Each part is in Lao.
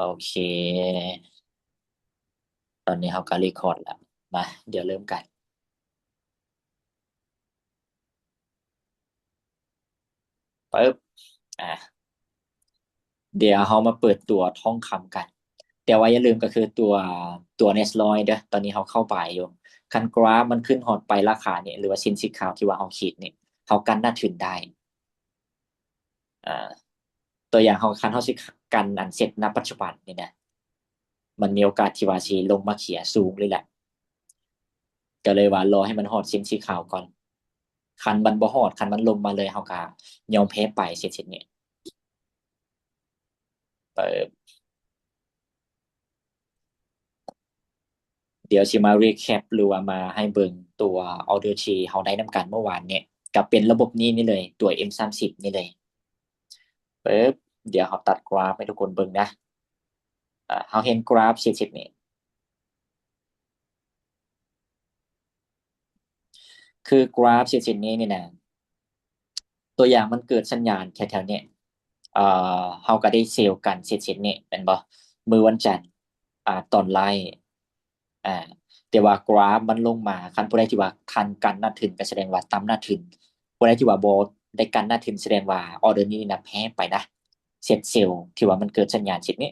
ໂອເຄ ຕອນນີ້ເຮົາກໍ record ແລ້ວ. ມາ ດຽວເລີ່ມກັນ. ປຶບ ອາ ດຽວເຮົາມາເປີດຕົວທອງຄຳກັນ. ແຕ່ວ່າຢ່າລືມ ກໍຄືຕົວ ຕົວ Next Loy ເດີ້. ຕອນນີ້ເຮົາເຂົ້າບາຍຢູ່. ຄັນກຣາຟມັນຂຶ້ນຮອດໄປລາຄານີ້ ຫຼືວ່າເສັ້ນສີຂາວທີ່ວ່າເຮົາຂີດນີ້ ເຮົາກັນໜ້າທຶນໄດ້. ອາ ຕົວຢ່າງເຮົາ ຄັນເຮົາຊິກັນອັນເຊັດນະປັດຈຸບັນນີ້ນະ ມັນມີໂອກາດທີ່ວ່າຊິລົງມາເຄຍສູງເລີຍແຫຼະ. ກໍເລີຍວ່າລໍໃຫ້ມັນຮອດເສັ້ນສີຂາວກ່ອນ. ຄັນມັນບໍ່ຮອດ ຄັນມັນລົງມາເລີຍ ເຮົາກໍຍອມແພ້ໄປເຊັ່ນນີ້. ເປີດ ດຽວຊິມາ recap ຫຼືວ່າມາໃຫ້ເບິ່ງຕົວ order ທີ່ເຮົາໄດ້ນຳກັນເມື່ອວານນີ້ ກໍເປັນລະບົບນີ້ນີ້ເລີຍ ຕົວ M ສາມສິບນີ້ເລີຍ. ປຶບ ດຽວເຮົາຕັດກຣາຟໃຫ້ທຸກຄົນເບິ່ງນະ. ອາ ເຮົາເຫັນກຣາຟເສັ້ນນີ້ ຄືກຣາຟເສັ້ນນີ້ນີ້ນະ ຕົວຢ່າງມັນເກີດສັນຍານແຖວໆນີ້ ເອີ ເຮົາກໍໄດ້ເຊວກັນເສັ້ນນີ້ແມ່ນບໍ່ ມື້ວັນຈັນ ອາ ຕອນໄລ່ ອາ ແຕ່ວ່າກຣາຟມັນລົງມາ ຄັນຜູ້ໃດທີ່ວ່າທັນກັນໜ້າທຶນ ກໍສະແດງວ່າຕຳໜ້າທຶນ, ຜູ້ໃດທີ່ວ່າບໍ່ໄດ້ກັນໜ້າທຶນ ສະແດງວ່າອໍເດີນີ້ນະແພ້ໄປນະ ເຊັດເຊວທີ່ວ່າມັນເກີດສັນຍານເຊັ່ນນີ້.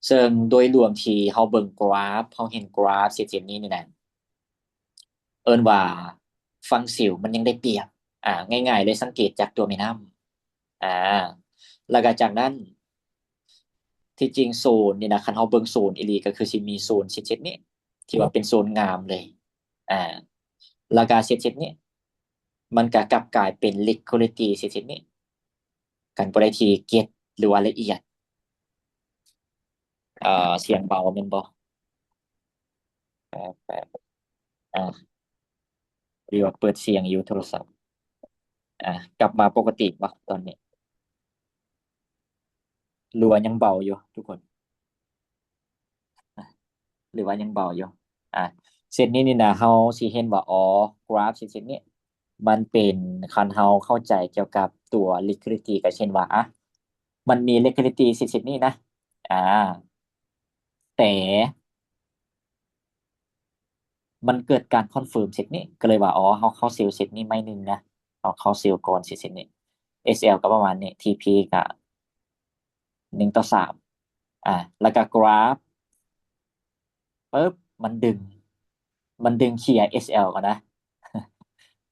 ເຊິ່ງໂດຍລວມທີ່ເຮົາເບິ່ງກຣາຟ ເຮົາເຫັນກຣາຟເຊັ່ນນີ້ນີ້ນະ ເອີ້ນວ່າຝັ່ງເຊວມັນຍັງໄດ້ປຽບ. ອາ ງ່າຍໆເລີຍ ສັງເກດຈາກຕົວແມ່ນ້ຳ. ອາ ແລ້ວກໍຈາກນັ້ນ ທີ່ຈິງໂຊນນີ້ນະ ຄັນເຮົາເບິ່ງໂຊນອີ່ຫຼີ ກໍຄືຊິມີໂຊນເຊັ່ນນີ້ ທີ່ວ່າເປັນໂຊນງາມເລີຍ. ອາ ແລ້ວກໍເຊັ່ນນີ້ ມັນກໍກັບກາຍເປັນ liquidity ເຊັ່ນນີ້. ຄັນຜູ້ໃດທີ່ເກັດ ຫຼືວ່າລະອຽດ ເອີ ສຽງເບົາແມ່ນບໍ່? ແປບ ແປບ ອາ ພໍດີວ່າເປີດສຽງຢູ່ໂທລະສັບ. ອາ ກັບມາປົກກະຕິບໍ່ຕອນນີ້ ຫຼືວ່າຍັງເບົາຢູ່ທຸກຄົນ? ອາ ຫຼືວ່າຍັງເບົາຢູ່? ອາ ເສັ້ນນີ້ນີ້ນະ ເຮົາຊິເຫັນວ່າ ອໍ ກຣາຟເສັ້ນນີ້ ມັນເປັນ ຄັນເຮົາເຂົ້າໃຈກ່ຽວກັບຕົວ liquidity ກໍເຊັ່ນວ່າ ອາ ມັນມີ liquidity ເສັ້ນນີ້ນະ ອາ ແຕ່ມັນເກີດການ confirm ເສັ້ນນີ້ ກໍເລີຍວ່າ ອໍ ເຮົາເຂົ້າເຊວເສັ້ນນີ້ໄມ້ໜຶ່ງນະ ເຮົາເຂົ້າເຊວກ່ອນເສັ້ນນີ້ ເອສແອລ ກໍປະມານນີ້ ທີພີ ກໍ ໜຶ່ງຕໍ່ສາມ ອາ ແລ້ວກໍກຣາຟ ປຶບ ມັນດຶງ ມັນດຶງເຄຍ ເອສແອລ ກ່ອນນະ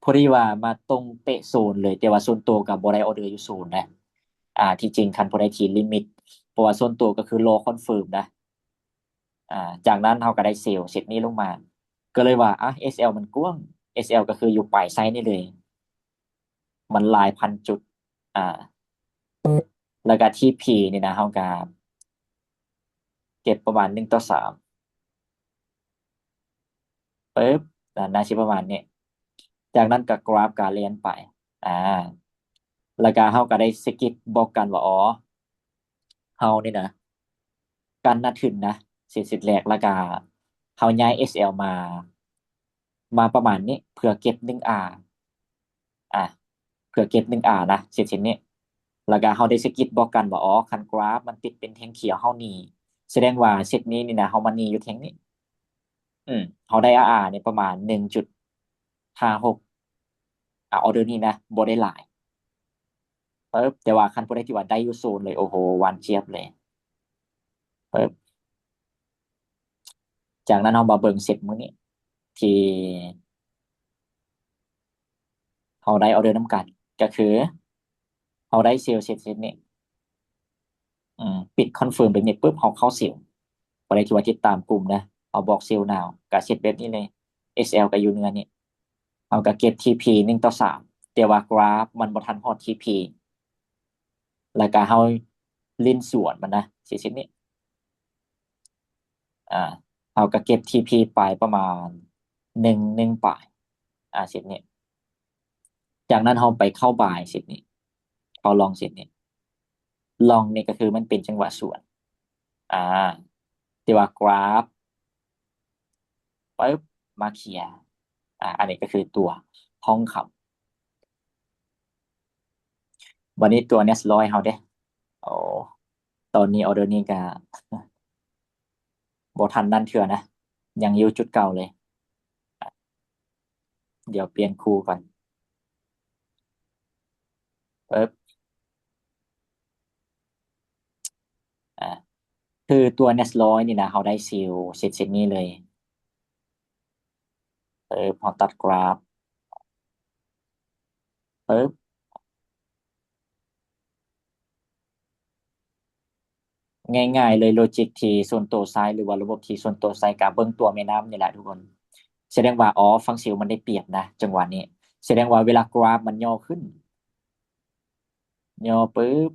ພໍດີວ່າມາຕົງເປະໂຊນເລີຍ. ແຕ່ວ່າສ່ວນໂຕກໍບໍ່ໄດ້ອໍເດີຢູ່ໂຊນນະ ອາ ທີ່ຈິງຄັນຜູ້ໃດທີ່ລິມິດ ເພາະວ່າສ່ວນໂຕກໍຄືລໍ confirm ນະ. ອາ ຈາກນັ້ນເຮົາກໍໄດ້ເຊວເສັ້ນນີ້ລົງມາ ກໍເລີຍວ່າ ອາ ເອສແອລ ມັນກວ້າງ ເອສແອລ ກໍຄືຢູ່ປາຍໄຊນີ້ເລີຍ ມັນຫຼາຍພັນຈຸດ. ອາ ແລ້ວກໍທີພີນີ້ນະ ເຮົາກໍເກັບປະມານໜຶ່ງຕໍ່ສາມ ປຶບ ນະ ໜ້າຊິປະມານນີ້. ຈາກນັ້ນກໍກຣາຟກໍແລ່ນໄປ ອາ ແລ້ວກໍເຮົາກໍໄດ້ສະກິດບອກກັນວ່າ ອໍ ເຮົານີ້ນະ ກັນໜ້າທຶນນະ ເສັ້ນແລກ ແລ້ວກໍເຮົາຍ້າຍ ເອສແອລ ມາ ມາປະມານນີ້ ເພື່ອເກັບໜຶ່ງອາ ອາ ເພື່ອເກັບໜຶ່ງອານະ ເສັ້ນນີ້ ແລ້ວກໍເຮົາໄດ້ສະກິດບອກກັນວ່າ ອໍ ຄັນກຣາຟມັນຕິດເປັນແທ່ງຂຽວ ເຮົາໜີ ສະແດງວ່າເສັ້ນນີ້ນີ້ນະ ເຮົາມາໜີຢູ່ແທ່ງນີ້ ອືມ ເຮົາໄດ້ອາອານີ້ປະມານໜຶ່ງຈຸດຫ້າຫົກ ອາ ອໍເດີນີ້ນະ ບໍ່ໄດ້ຫຼາຍ ປຶບ ແຕ່ວ່າຄັນຜູ້ໃດທີ່ວ່າໄດ້ຢູ່ໂຊນເລີຍ ໂອ້ໂຫ ຫວານຈຽບເລີຍ ປຶບ ຈາກນັ້ນເຮົາມາເບິ່ງເຊັດມື້ນີ້ ທີ່ເຮົາໄດ້ອໍເດີນຳກັນ ກໍຄືເຮົາໄດ້ເຊວເຊັດນີ້ ອືມ ປິດ confirm ແບບນີ້ປຶບ ເຮົາເຂົ້າເຊວ ຜູ້ໃດທີ່ວ່າຕິດຕາມກຸ່ມນະ ເຮົາບອກ sell now ກະເຊັດແບບນີ້ເລີຍ ເອສແອລ ກໍຢູ່ເໜືອນີ້ ເຮົາກໍເກັບທີພີໜຶ່ງຕໍ່ສາມ ແຕ່ວ່າກຣາຟມັນບໍ່ທັນຮອດທີພີ ແລ້ວກໍເຮົາຫຼິ້ນສວນມັນນະ ເຊັ່ນນີ້ ອາ ເຮົາກໍເກັບທີພີໄປປະມານໜຶ່ງ ໜຶ່ງປາຍ ອາ ເຊັ່ນນີ້ ຈາກນັ້ນເຮົາໄປເຂົ້າບາຍເຊັ່ນນີ້ ເຂົ້າລອງເຊັ່ນນີ້ ລອງນີ້ກໍຄືມັນເປັນຈັງຫວະສວນ ອາ ແຕ່ວ່າກຣາຟ ປຶບ ມາເຄຍ ອາ ອັນນີ້ກໍຄືຕົວທອງຄຳ. ບັດນີ້ຕົວ Next Loy ເຮົາເດ້ ໂອ້ ຕອນນີ້ order ນີ້ກໍ ບໍ່ທັນນັ້ນເທື່ອນະ ຍັງຢູ່ຈຸດເກົ່າເລີຍ. ດຽວປ່ຽນຄູ່ກ່ອນ. ປຶບ ອາ ຄືຕົວ Next Loss ນີ້ນະ ເຮົາໄດ້ເຊວເຊັດໆນີ້ເລີຍ. ເອີ ເຮົາຕັດກຣາຟ ປຶບ ງ່າຍໆເລີຍ ໂລຈິກທີ່ສ່ວນໂຕໃຊ້ ຫຼືວ່າລະບົບທີ່ສ່ວນໂຕໃຊ້ ກະເບິ່ງຕົວແມ່ນ້ຳນີ້ແຫຼະທຸກຄົນ. ສະແດງວ່າ ອໍ ຝັ່ງເຊວມັນໄດ້ປຽບນະ ຈັງຫວະນີ້. ສະແດງວ່າເວລາກຣາຟມັນຫຍໍ້ຂຶ້ນ ຫຍໍ້ປຶບ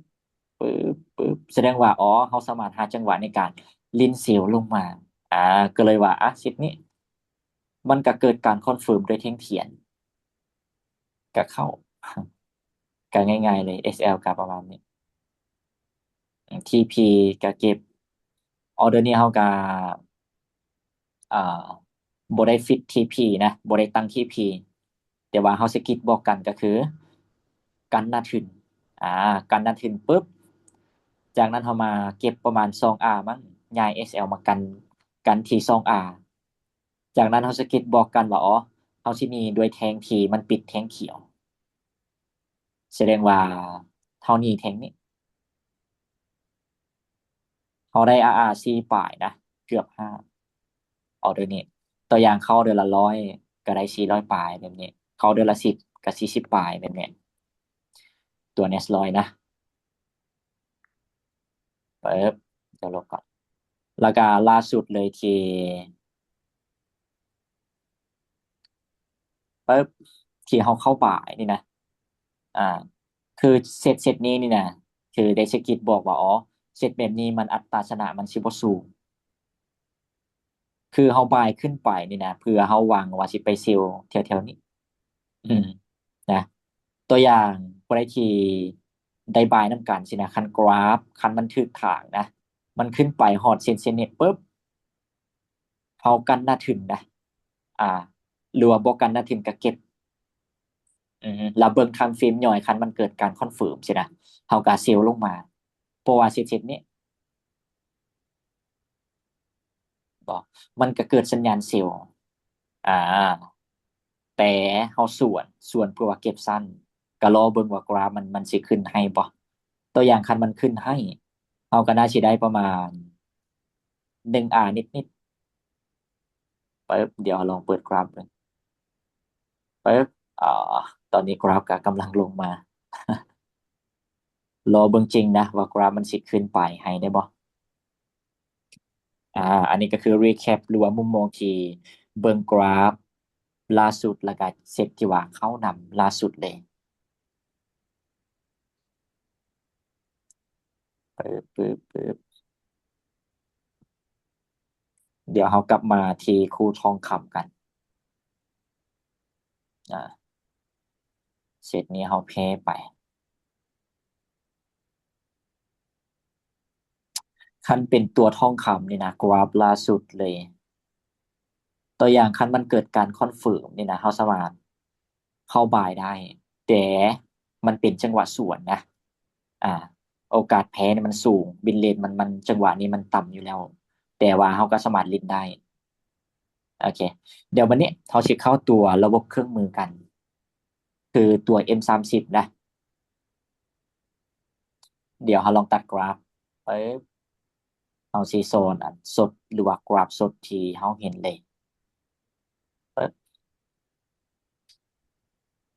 ປຶບ ປຶບ ສະແດງວ່າ ອໍ ເຮົາສາມາດຫາຈັງຫວະໃນການຫຼິ້ນເຊວລົງມາ. ອາ ກໍເລີຍວ່າ ອາ ເຊັດນີ້ ມັນກະເກີດການຄອນເຟີມດ້ວຍແທ່ງທຽນ ກະເຂົ້າ ກະງ່າຍໆເລີຍ. ເອສແອລ ກະປະມານນີ້ ທີພີ ກະເກັບ. ອໍເດີນີ້ເຮົາກະ ອ່າ ບໍ່ໄດ້ຟິກທີພີນະ ບໍ່ໄດ້ຕັ້ງທີພີ ແຕ່ວ່າເຮົາສະກິດບອກກັນກໍຄືກັນໜ້າທຶນ. ອາ ກັນໜ້າທຶນປຶບ ຈາກນັ້ນເຮົາມາເກັບປະມານສອງອາ ມັ້ງ ຍ້າຍເອສແອລມາກັນ ກັນທີ່ສອງອາ. ຈາກນັ້ນເຮົາສະກິດບອກກັນວ່າ ອໍ ເຮົາຊິໜີດ້ວຍແທ່ງທີ່ມັນປິດແທ່ງຂຽວ. ສະແດງວ່າເຮົາໜີແທ່ງນີ້ ເຮົາໄດ້ອາອາສີ່ປາຍນະ ເກືອບຫ້າ ອໍເດີນີ້. ຕົວຢ່າງເຂົ້າເດືອນລະຮ້ອຍ ກໍໄດ້ສີ່ຮ້ອຍປາຍແບບນີ້ ເຂົ້າເດືອນລະສິບ ກໍສີ່ສິບປາຍແບບນີ້ ຕົວ Next Loss ນະ. ປຶບ ດຽວລົບກ່ອນ. ແລ້ວກະລ່າສຸດເລີຍທີ່ ປຶບ ທີ່ເຮົາເຂົ້າບາຍນີ້ນະ ອາ ຄືເຊັດ ເຊັດນີ້ນີ້ນະ ຄືໄດ້ສະກິດບອກວ່າ ອໍ ເຊັດແບບນີ້ມັນອັດຕາຊະນະມັນຊິບໍ່ສູງ. ຄືເຮົາບາຍຂຶ້ນໄປນີ້ນະ ເພື່ອເຮົາຫວັງວ່າຊິໄປເຊວແຖວໆນີ້ ອືມ ນະ. ຕົວຢ່າງ ຜູ້ໃດທີ່ໄດ້ບາຍນຳກັນຊີ້ນະ ຄັນກຣາຟ ຄັນມັນຖືກທາງນະ ມັນຂຶ້ນໄປຮອດເສັ້ນ ເສັ້ນນີ້ປຶບ ເຮົາກັນໜ້າທຶນນະ ອາ ຫຼືວ່າບໍ່ກັນໜ້າທຶນກະເກັບ ອືມ ແລ້ວເບິ່ງທາມເຟຣມຍ່ອຍ ຄັນມັນເກີດການຄອນເຟີມຊີ້ນະ ເຮົາກະເຊວລົງມາ ເພາະວ່າເຊັດ ເຊັດນີ້ ບໍ່ ມັນກະເກີດສັນຍານເຊວ ອາ ແຕ່ເຮົາສວນ ສວນເພື່ອວ່າເກັບສັ້ນ ກະລໍເບິ່ງວ່າກຣາຟມັນ ມັນຊິຂຶ້ນໃຫ້ບໍ່. ຕົວຢ່າງ ຄັນມັນຂຶ້ນໃຫ້ ເຮົາກະໜ້າຊິໄດ້ປະມານໜຶ່ງອານິດໆ. ປຶບ ດຽວເຮົາລອງເປີດກຣາຟເບິ່ງ ປຶບ ອາ ຕອນນີ້ກຣາຟກະກຳລັງລົງມາ ລໍເບິ່ງຈິງນະວ່າກຣາຟມັນຊິຂຶ້ນໄປໃຫ້ໄດ້ບໍ່. ອາ ອັນນີ້ກໍຄື recap ຫຼືວ່າມຸມມອງທີ່ເບິ່ງກຣາຟລ່າສຸດ ແລ້ວກໍເຊັດທີ່ວ່າເຂົ້ານຳລ່າສຸດເລີຍ. ປຶບ ປຶບ ປຶບ ດຽວເຮົາກັບມາທີ່ຄູ່ທອງຄຳກັນ. ອາ ເຊັດນີ້ເຮົາແພ້ໄປ. ຄັນເປັນຕົວທອງຄຳນີ້ນະ ກຣາຟລ່າສຸດເລີຍ ຕົວຢ່າງ ຄັນມັນເກີດການຄອນເຟີມນີ້ນະ ເຮົາສາມາດເຂົ້າບາຍໄດ້ ແຕ່ມັນເປັນຈັງຫວະສວນນະ ອາ ໂອກາດແພ້ນີ້ມັນສູງ ວິນເຣດມັນ ມັນ ຈັງຫວະນີ້ມັນຕ່ຳຢູ່ແລ້ວ ແຕ່ວ່າເຮົາກໍສາມາດຫຼິ້ນໄດ້. ໂອເຄ ດຽວບັດນີ້ເຮົາຊິເຂົ້າຕົວລະບົບເຄື່ອງມືກັນ ຄືຕົວ ເອັມສາມສິບ ນະ. ດຽວເຮົາລອງຕັດກຣາຟ ປຶບ ເຮົາຊິສອນອັນສົດ ຫຼືວ່າກຣາຟສົດທີ່ເຮົາເຫັນເລີຍ ປຶບ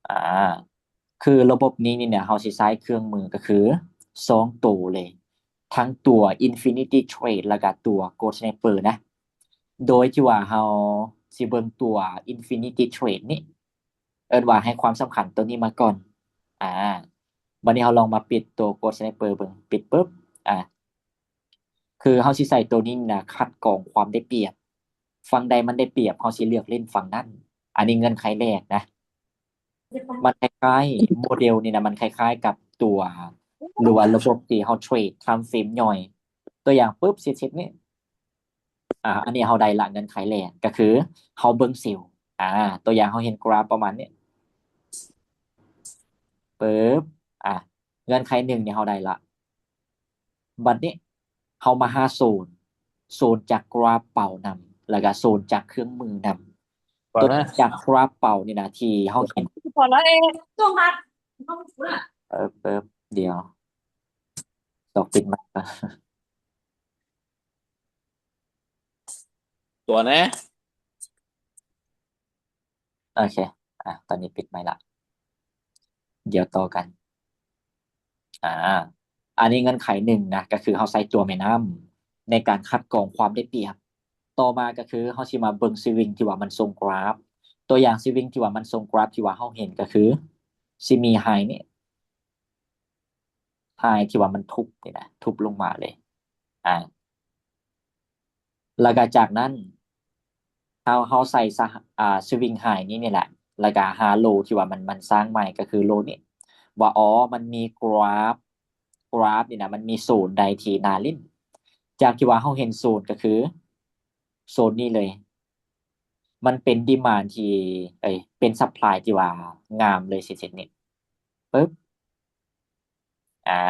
ອາ ຄືລະບົບນີ້ນີ້ນະ ເຮົາຊິໃຊ້ເຄື່ອງມືກໍຄືສອງໂຕເລີຍ ທັງຕົວ Infinity Trade ແລ້ວກະຕົວ Gold Sniper ນະ. ໂດຍທີ່ວ່າເຮົາຊິເບິ່ງຕົວ Infinity Trade ນີ້ ເອີ້ນວ່າໃຫ້ຄວາມສຳຄັນໂຕນີ້ມາກ່ອນ. ອາ ບັດນີ້ເຮົາລອງມາປິດໂຕ Gold Sniper ເບິ່ງ ປິດປຶບ ອາ ຄືເຮົາຊິໃຊ້ໂຕນີ້ນະ ຄັດກອງຄວາມໄດ້ປຽບ ຝັ່ງໃດມັນໄດ້ປຽບ ເຮົາຊິເລືອກຫຼິ້ນຝັ່ງນັ້ນ. ອັນນີ້ເງື່ອນໄຂແລກນະ ມັນຄ້າຍໆ ໂມເດລນີ້ນະ ມັນຄ້າຍໆກັບຕົວ ຫຼືວ່າລະບົບທີ່ເຮົາເທຣດ time frame ຍ່ອຍ ຕົວຢ່າງປຶບ ເຊັດໆນີ້ ອາ ອັນນີ້ເຮົາໄດ້ລະ ເງື່ອນໄຂແລກກໍຄືເຮົາເບິ່ງເຊວ ອາ ຕົວຢ່າງເຮົາເຫັນກຣາຟປະມານນີ້ ປຶບ ອາ ເງື່ອນໄຂໜຶ່ງນີ້ເຮົາໄດ້ລະ. ບັດນີ້ເຮົາມາຫາໂຊນ ໂຊນຈາກກຣາຟເປົານຳ ແລ້ວກະໂຊນຈາກເຄື່ອງມືນຳ. ຕົວຢ່າງຈາກກຣາຟເປົານີ້ນະ ທີ່ເຮົາເຫັນ ເອີບ ດຽວ ຕ້ອງປິດໄມກ່ອນ ຕົວະແນະ. ໂອເຄ ອາ ຕອນນີ້ປິດໄມລະ ດຽວຕໍ່ກັນ. ອາ ອັນນີ້ເງື່ອນໄຂໜຶ່ງນະ ກໍຄືເຮົາໃຊ້ຕົວແມ່ນ້ຳໃນການຄັດກອງຄວາມໄດ້ປຽບ. ຕໍ່ມາກໍຄືເຮົາຊິມາເບິ່ງສະວິງທີ່ວ່າມັນຊົງກຣາຟ. ຕົວຢ່າງສະວິງທີ່ວ່າມັນຊົງກຣາຟທີ່ວ່າເຮົາເຫັນກໍຄື ຊິມີໄຮນີ້ ໄຮທີ່ວ່າມັນທຸບນີ້ນະ ທຸບລົງມາເລີຍ. ອາ ແລ້ວກະຈາກນັ້ນ ເຮົາ ເຮົາໃສ່ສະ ອາ ສະວິງໄຮນີ້ນີ້ແຫຼະ ແລ້ວກະຫາໂລທີ່ວ່າມັນ ມັນສ້າງໃໝ່ ກໍຄືໂລນີ້ ວ່າ ອໍ ມັນມີກຣາຟ ກຣາຟນີ້ນະ ມັນມີໂຊນໃດທີ່ໜ້າຫຼິ້ນ. ຈາກທີ່ວ່າເຮົາເຫັນໂຊນ ກໍຄືໂຊນນີ້ເລີຍ ມັນເປັນດີມານທີ່ ເອີຍ ເປັນຊັບພລາຍທີ່ວ່າງາມເລີຍ ເຊັ່ນນີ້ ປຶບ ອາ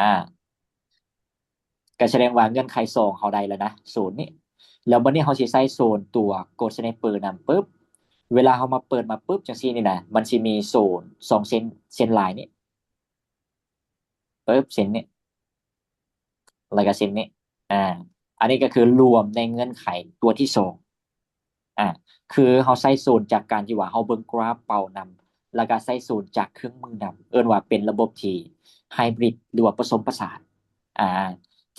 ກໍສະແດງວ່າເງື່ອນໄຂສອງເຮົາໄດ້ແລ້ວນະ ໂຊນນີ້. ແລ້ວບັດນີ້ເຮົາຊິໃຊ້ໂຊນຕົວໂກລດສະໄນເປີນຳ ປຶບ ເວລາເຮົາມາເປີດມາປຶບ ຈັ່ງຊີ້ນີ້ນະ ມັນຊິມີໂຊນສອງເສັ້ນ ເສັ້ນລາຍນີ້ ປຶບ ເສັ້ນນີ້ ແລ້ວກໍເສັ້ນນີ້. ອາ ອັນນີ້ກໍຄືລວມໃນເງື່ອນໄຂຕົວທີສອງ. ອາ ຄືເຮົາໃຊ້ໂຊນຈາກການທີ່ວ່າເຮົາເບິ່ງກຣາຟເປົານຳ ແລ້ວກໍໃຊ້ໂຊນຈາກເຄື່ອງມືນຳ ເອີ້ນວ່າເປັນລະບົບທີ່ໄຮບຣິດ ຫຼືວ່າປະສົມປະສານ. ອາ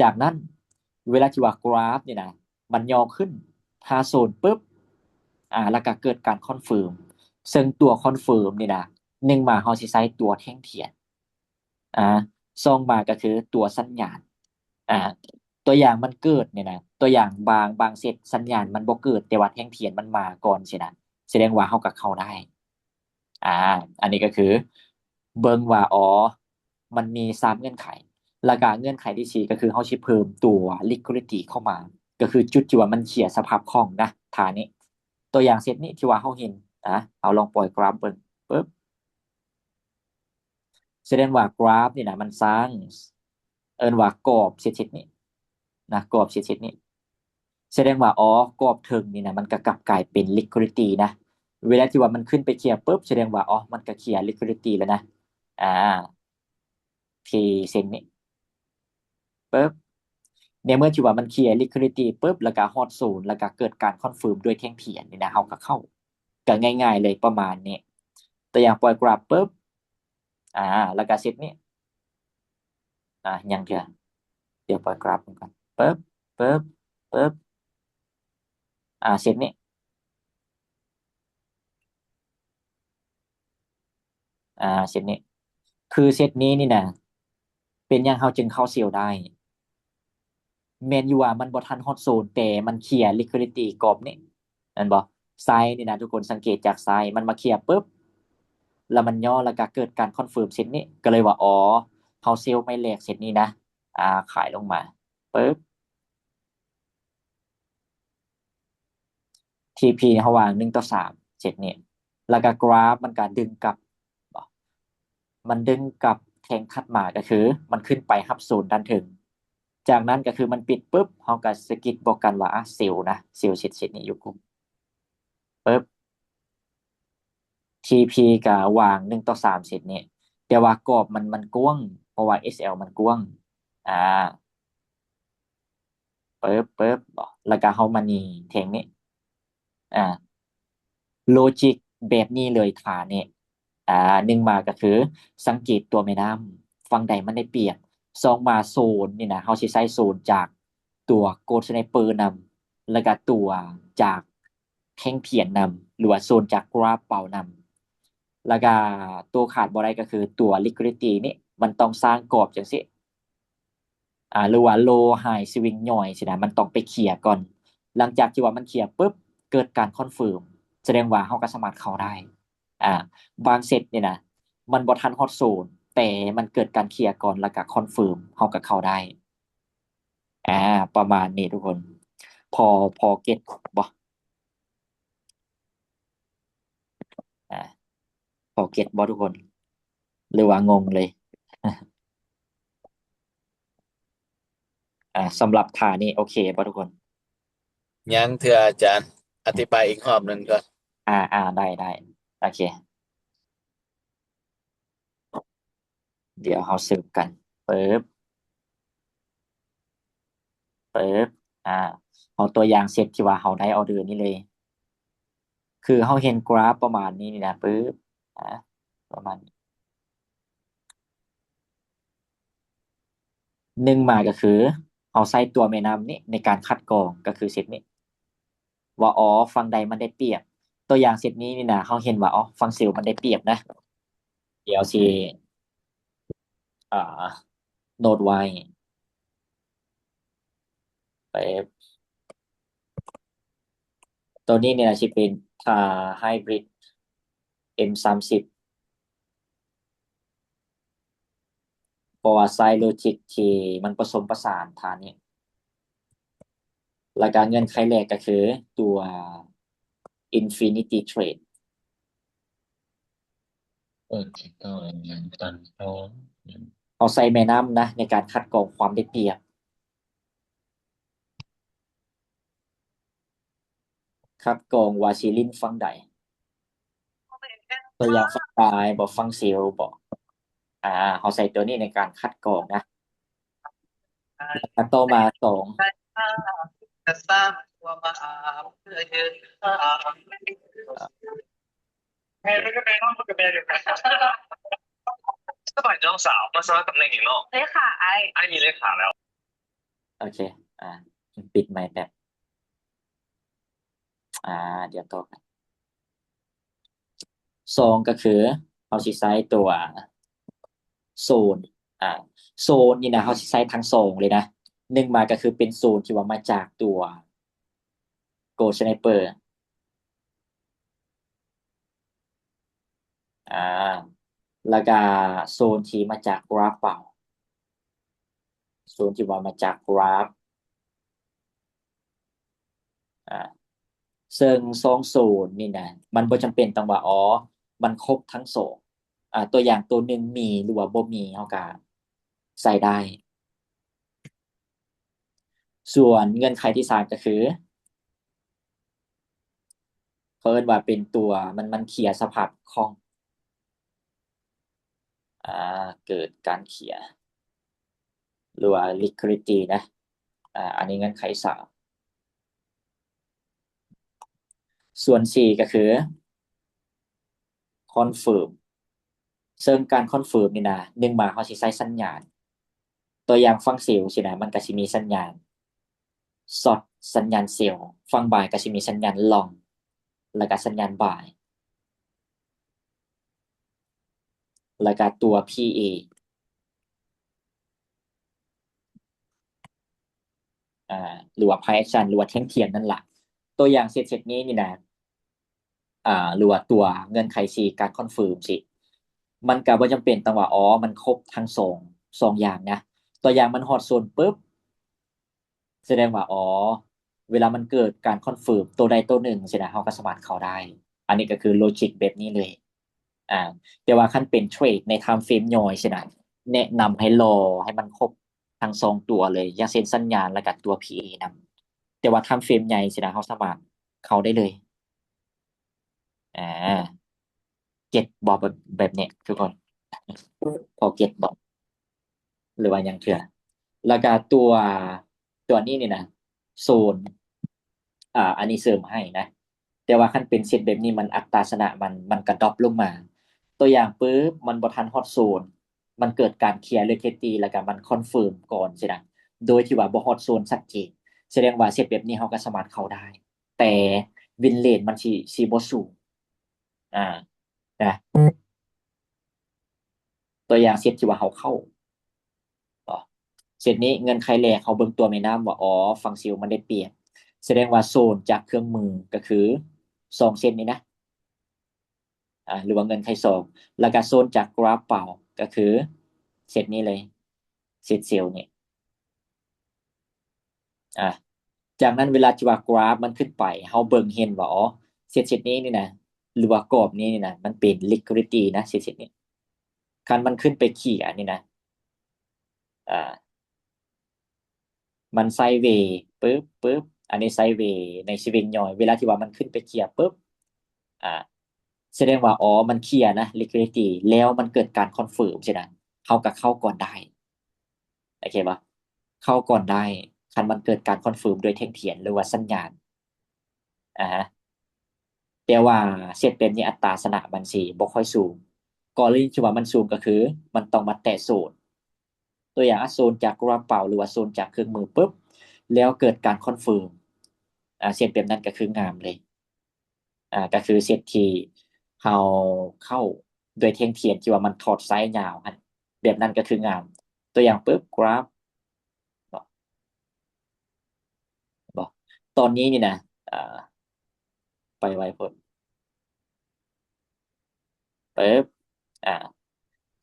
ຈາກນັ້ນ ເວລາທີ່ວ່າກຣາຟນີ້ນະ ມັນຫຍໍ້ຂຶ້ນ ຫາໂຊນປຶບ ອາ ແລ້ວກໍເກີດການຄອນເຟີມ ເຊິ່ງຕົວຄອນເຟີມນີ້ນະ ໜຶ່ງມາເຮົາຊິໃຊ້ຕົວແທ່ງທຽນ ອາ ສອງມາກໍຄືຕົວສັນຍານ. ອາ ຕົວຢ່າງມັນເກີດນີ້ນະ ຕົວຢ່າງບາງ ບາງເຊັດສັນຍານມັນບໍ່ເກີດ ແຕ່ວ່າແທ່ງທຽນມັນມາກ່ອນຊີ້ນະ ສະແດງວ່າເຮົາກໍເຂົ້າໄດ້. ອາ ອັນນີ້ກໍຄືເບິ່ງວ່າ ອໍ ມັນມີສາມເງື່ອນໄຂ ແລ້ວກະເງື່ອນໄຂທີສີ່ ກໍຄືເຮົາຊິເພີ່ມຕົວ liquidity ເຂົ້າມາ ກໍຄືຈຸດທີ່ວ່າມັນເຄຍສະພາບຄ່ອງນະ ທ່ານີ້. ຕົວຢ່າງເຊັດນີ້ທີ່ວ່າເຮົາເຫັນ ອາ ເຮົາລອງປ່ອຍກຣາຟເບິ່ງ ປຶບ ສະແດງວ່າກຣາຟນີ້ນະ ມັນສ້າງ ເອີ້ນວ່າກອບເສັ້ນໆນີ້ນະ ກອບເສັ້ນໆນີ້ ສະແດງວ່າ ອໍ ກອບເທິງນີ້ນະ ມັນກະກັບກາຍເປັນ liquidity ນະ. ເວລາທີ່ວ່າມັນຂຶ້ນໄປເຄຍປຶບ ສະແດງວ່າ ອໍ ມັນກະເຄຍ liquidity ແລ້ວນະ. ອາ ທີ່ເສັ້ນນີ້ ປຶບ ໃນເມື່ອທີ່ວ່າມັນເຄຍ liquidity ປຶບ ແລ້ວກະຮອດໂຊນ ແລ້ວກະເກີດການຄອນເຟີມດ້ວຍແທ່ງທຽນນີ້ນະ ເຮົາກະເຂົ້າ ກະງ່າຍໆເລີຍ ປະມານນີ້. ຕົວຢ່າງປ່ອຍກຣາຟປຶບ ອາ ແລ້ວກະເສັ້ນນີ້ ອາ ຍັງເທື່ອ ດຽວປ່ອຍກຣາຟເບິ່ງກ່ອນ ປຶບ ປຶບ ປຶບ ອາ ເສັ້ນນີ້ ອາ ເສັ້ນນີ້ ຄືເສັ້ນນີ້ນີ້ນະ ເປັນຫຍັງເຮົາຈຶ່ງເຂົ້າເຊວໄດ້? ແມ່ນຢູ່ວ່າມັນບໍ່ທັນຮອດໂຊນ ແຕ່ມັນເຄຍ liquidity ກອບນີ້ ແມ່ນບໍ່? ໄຊນີ້ນະ ທຸກຄົນສັງເກດຈາກໄຊ ມັນມາເຄຍປຶບ ແລ້ວມັນຫຍໍ້ ແລ້ວກະເກີດການຄອນເຟີມເສັ້ນນີ້ ກໍເລີຍວ່າ ອໍ ເຮົາເຊວໄມ້ແລກເສັ້ນນີ້ນະ ອາ ຂາຍລົງມາ ປຶບ ທີພີ ໃນລະຫວ່າງໜຶ່ງຕໍ່ສາມ ເສັ້ນນີ້ ແລ້ວກະກຣາຟມັນກະດຶງກັບ ມັນດຶງກັບແທ່ງຖັດມາ ກໍຄືມັນຂຶ້ນໄປຮັບໂຊນດ້ານເທິງ. ຈາກນັ້ນກໍຄືມັນປິດປຶບ ເຮົາກໍສະກິດບອກກັນວ່າ ອາ ເຊວນະ ເຊວເສັ້ນນີ້ຢູ່ກຸ່ມ ປຶບ ທີພີ ກະຫວ່າງໜຶ່ງຕໍ່ສາມເສັ້ນນີ້ ແຕ່ວ່າກອບມັນ ມັນກວ້າງ ເພາະວ່າ ເອສແອລ ມັນກວ້າງ ອາ ປຶບ ປຶບ ແລ້ວກະເຮົາມານີ້ແທ່ງນີ້ ອາ ໂລຈິກແບບນີ້ເລີຍທ່ານີ້ ອາ ໜຶ່ງມາກໍຄືສັງເກດຕົວແມ່ນ້ຳ ຝັ່ງໃດມັນໄດ້ປຽບ ສອງມາໂຊນນີ້ນະ ເຮົາຊິໃຊ້ໂຊນຈາກຕົວໂກລດສະໄນເປີນຳ ແລ້ວກະຕົວຈາກແທ່ງທຽນນຳ ຫຼືວ່າໂຊນຈາກກຣາຟເປົານຳ ແລ້ວກະຕົວຂາດບໍ່ໄດ້ກໍຄືຕົວ liquidity ນີ້ ມັນຕ້ອງສ້າງກອບຈັ່ງຊີ້ ອາ ຫຼືວ່າ low high swing ຍ່ອຍຊີ້ນະ ມັນຕ້ອງໄປເຄຍກ່ອນ. ຫຼັງຈາກທີ່ວ່າມັນເຄຍປຶບ ເກີດການຄອນເຟີມ ສະແດງວ່າເຮົາກໍສາມາດເຂົ້າໄດ້. ອາ ບາງເຊັດນີ້ນະ ມັນບໍ່ທັນຮອດໂຊນ ແຕ່ມັນເກີດການເຄຍກ່ອນ ແລ້ວກໍຄອນເຟີມ ເຮົາກໍເຂົ້າໄດ້. ອາ ປະມານນີ້ທຸກຄົນ ພໍ ພໍເກັດບໍ່? ອາ ພໍເກັດບໍ່ທຸກຄົນ ຫຼືວ່າງົງເລີຍ? ອາ ສຳລັບທ່ານີ້ໂອເຄບໍ່ທຸກຄົນ? ຍັງເທື່ອອາຈານ ອະທິບາຍອີກຮອບໜຶ່ງກ່ອນ. ອ່າ ອ່າ ໄດ້ ໄດ້ ໂອເຄ ດຽວເຮົາເສີບກັນ ປຶບ ປຶບ ອ່າ ເອົາຕົວຢ່າງເຊັດທີ່ວ່າເຮົາໄດ້ອໍເດີນີ້ເລີຍ ຄືເຮົາເຫັນກຣາຟປະມານນີ້ນີ້ນະ ປຶບ ອ່າ ປະມານນີ້ ໜຶ່ງມາກໍຄືເຮົາໃຊ້ຕົວແມ່ນຳນີ້ໃນການຄັດກອງ ກໍຄືເຊັດນີ້ ວ່າ ອໍ ຝັ່ງໃດມັນໄດ້ປຽບ. ຕົວຢ່າງເຊັດນີ້ນີ້ນະ ເຮົາເຫັນວ່າ ອໍ ຝັ່ງເຊວມັນໄດ້ປຽບນະ. ດຽວຊິ ອ່າ ໂນດໄວ້ ແປັບ ຕົວນີ້ນີ້ນະ ຊິເປັນ ອ່າ ໄຮບຣິດ ເອັມສາມສິບ ເພາະວ່າໃຊ້ໂລຈິກທີ່ມັນປະສົມປະສານທ່ານີ້ ແລ້ວກະເງື່ອນໄຂແລກກໍຄືຕົວ Infinity Trade ເຮົາໃຊ້ແມ່ນຳນະ ໃນການຄັດກອງຄວາມໄດ້ປຽບ. ຄັດກອງວ່າຊິຫຼິ້ນຝັ່ງໃດ ຕົວຢ່າງຝັ່ງຊ້າຍບໍ ຝັ່ງເຊວບໍ ອ່າ ເຮົາໃຊ້ຕົວນີ້ໃນການຄັດກອງນະ. ແລ້ວຕໍ່ມາສອງ ສະບາຍດີນ້ອງສາວ ມາສະໝັກຕຳແໜ່ງຫຍັງນ້ອງ? ເລຂາອ້າຍ ອ້າຍມີເລຂາແລ້ວ. ໂອເຄ ອ່າ ປິດໄມແປັບ ອ່າ ດຽວຕໍ່ໄປ ສອງ ກໍຄືເຮົາຊິໃຊ້ຕົວໂຊນ ອ່າ ໂຊນນີ້ນະ ເຮົາຊິໃຊ້ທັງສອງເລີຍນະ. ໜຶ່ງມາກໍຄືເປັນໂຊນທີ່ວ່າມາຈາກຕົວ Gold Sniper ອ່າ ແລ້ວກະໂຊນທີ່ມາຈາກກຣາຟເປົ່າ ໂຊນທີ່ວ່າມາຈາກກຣາຟ ອ່າ ເຊິ່ງສອງໂຊນນີ້ນະ ມັນບໍ່ຈຳເປັນຕ້ອງວ່າ ອໍ ມັນຄົບທັງສອງ ອ່າ ຕົວຢ່າງໂຕໜຶ່ງມີ ຫຼືວ່າບໍ່ມີ ເຮົາກະໃຊ້ໄດ້. ສ່ວນເງື່ອນໄຂທີສາມກໍຄື ເຂົາເອີ້ນວ່າເປັນຕົວ ມັນ ມັນເຄຍສະພາບຄ່ອງ ອ່າ ເກີດການເຄຍ ຫຼືວ່າ liquidity ນະ ອ່າ ອັນນີ້ເງື່ອນໄຂສາມ. ສ່ວນສີ່ກໍຄື confirm ເຊິ່ງການ confirm ນີ້ນະ ໜຶ່ງມາເຮົາຊິໃຊ້ສັນຍານ ຕົວຢ່າງຝັ່ງເຊວຊີ້ນະ ມັນກໍຊິມີສັນຍານ short ສັນຍານເຊວ ຝັ່ງບາຍກໍຊິມີສັນຍານ long ແລ້ວກໍສັນຍານບາຍ ແລ້ວກໍຕົວ PA ອ່າ ຫຼືວ່າ price action ຫຼືວ່າແທ່ງທຽນນັ້ນລະ. ຕົວຢ່າງເຊັ່ນ ເຊັ່ນນີ້ນີ້ນະ ອ່າ ຫຼືວ່າຕົວເງື່ອນໄຂສີ່ ການ confirm ຊີ້ ມັນກະບໍ່ຈຳເປັນຕ້ອງວ່າ ອໍ ມັນຄົບທັງສອງ ສອງຢ່າງນະ. ຕົວຢ່າງມັນຮອດໂຊນປຶບ ສະແດງວ່າ ອໍ ເວລາມັນເກີດການ confirm ໂຕໃດໂຕໜຶ່ງຊີ້ນະ ເຮົາກໍສາມາດເຂົ້າໄດ້. ອັນນີ້ກໍຄືໂລຈິກແບບນີ້ເລີຍ. ອ່າ ແຕ່ວ່າຄັນເປັນເທຣດໃນ time frame ຍ່ອຍຊີ້ນະ ແນະນຳໃຫ້ລໍໃຫ້ມັນຄົບທັງສອງຕົວເລີຍ ຢ່າງເຊັ່ນສັນຍານ ແລ້ວກໍຕົວ PA ນຳ. ແຕ່ວ່າ time frame ໃຫຍ່ຊີ້ນະ ເຮົາສາມາດເຂົ້າໄດ້ເລີຍ. ອ່າ ເກັດບໍ່ ແບບ ແບບນີ້ທຸກຄົນ ພໍເກັດບໍ່ ຫຼືວ່າຍັງເທື່ອ? ແລ້ວກະຕົວ ຕົວນີ້ນີ້ນະ ໂຊນ ອ່າ ອັນນີ້ເສີມໃຫ້ນະ ແຕ່ວ່າຄັນເປັນເຊັດແບບນີ້ ມັນອັດຕາຊະນະມັນ ມັນກະດຣອບລົງມາ. ຕົວຢ່າງປຶບ ມັນບໍ່ທັນຮອດໂຊນ ມັນເກີດການເຄຍ liquidity ແລ້ວກະມັນ confirm ກ່ອນຊີ້ນະ ໂດຍທີ່ວ່າບໍ່ຮອດໂຊນຊັດເຈນ ສະແດງວ່າເຊັດແບບນີ້ເຮົາກະສາມາດເຂົ້າໄດ້ ແຕ່ win rate ມັນຊິ ຊິບໍ່ສູງ ອ່າ ນະ ຕົວຢ່າງເຊັດທີ່ວ່າເຮົາເຂົ້າ ເຊັດນີ້ເງື່ອນໄຂແລກ ເຮົາເບິ່ງຕົວແມ່ນຳວ່າ ອໍ ຝັ່ງເຊວມັນໄດ້ປຽບ ສະແດງວ່າໂຊນຈາກເຄື່ອງມືກໍຄືສອງເຊັດນີ້ນະ ອ່າ ຫຼືວ່າເງື່ອນໄຂສອງ ແລ້ວກະໂຊນຈາກກຣາຟເປົ່າ ກໍຄືເຊັດນີ້ເລີຍ ເຊັດເຊວນີ້ ອ່າ ຈາກນັ້ນເວລາທີ່ວ່າກຣາຟມັນຂຶ້ນໄປ ເຮົາເບິ່ງເຫັນວ່າ ອໍ ເຊັດ ເຊັດນີ້ນີ້ນະ ຫຼືວ່າກອບນີ້ນີ້ນະ ມັນເປັນ liquidity ນະ ເຊັດ ເຊັດນີ້ ຄັນມັນຂຶ້ນໄປເຄຍນີ້ນະ ອ່າ ມັນໄຊເວ ປຶບ ປຶບ ອັນນີ້ໄຊເວໃນສະວິງຍ່ອຍ ເວລາທີ່ວ່າມັນຂຶ້ນໄປເຄຍປຶບ ອ່າ ສະແດງວ່າ ອໍ ມັນເຄຍນະ liquidity ແລ້ວມັນເກີດການຄອນເຟີມຊີ້ນະ ເຮົາກໍເຂົ້າກ່ອນໄດ້ ໂອເຄບໍ່? ເຂົ້າກ່ອນໄດ້ ຄັນມັນເກີດການຄອນເຟີມດ້ວຍແທ່ງທຽນ ຫຼືວ່າສັນຍານ ອາ ແຕ່ວ່າເຊັດແບບນີ້ອັດຕາຊະນະມັນຊິບໍ່ຄ່ອຍສູງ ກໍລະນີທີ່ວ່າມັນສູງກໍຄືມັນຕ້ອງມາແຕະໂຊນ ຕົວຢ່າງ ອາ ໂຊນຈາກກະເປົາ ຫຼືວ່າໂຊນຈາກເຄື່ອງມືປຶບ ແລ້ວເກີດການຄອນເຟີມ ອາ ເຊັດແບບນັ້ນກໍຄືງາມເລີຍ ອາ ກໍຄືເຊັດທີ່ເຮົາເຂົ້າດ້ວຍແທ່ງທຽນທີ່ວ່າມັນທອດໄຊຍາວຫັ້ນ ແບບນັ້ນກໍຄືງາມ ຕົວຢ່າງປຶບ ກຣາຟ ເນາະ ເຫັນບໍ່? ຕອນນີ້ນີ້ນະ ອາ ໄປໄວໂພດ ປຶບ ອາ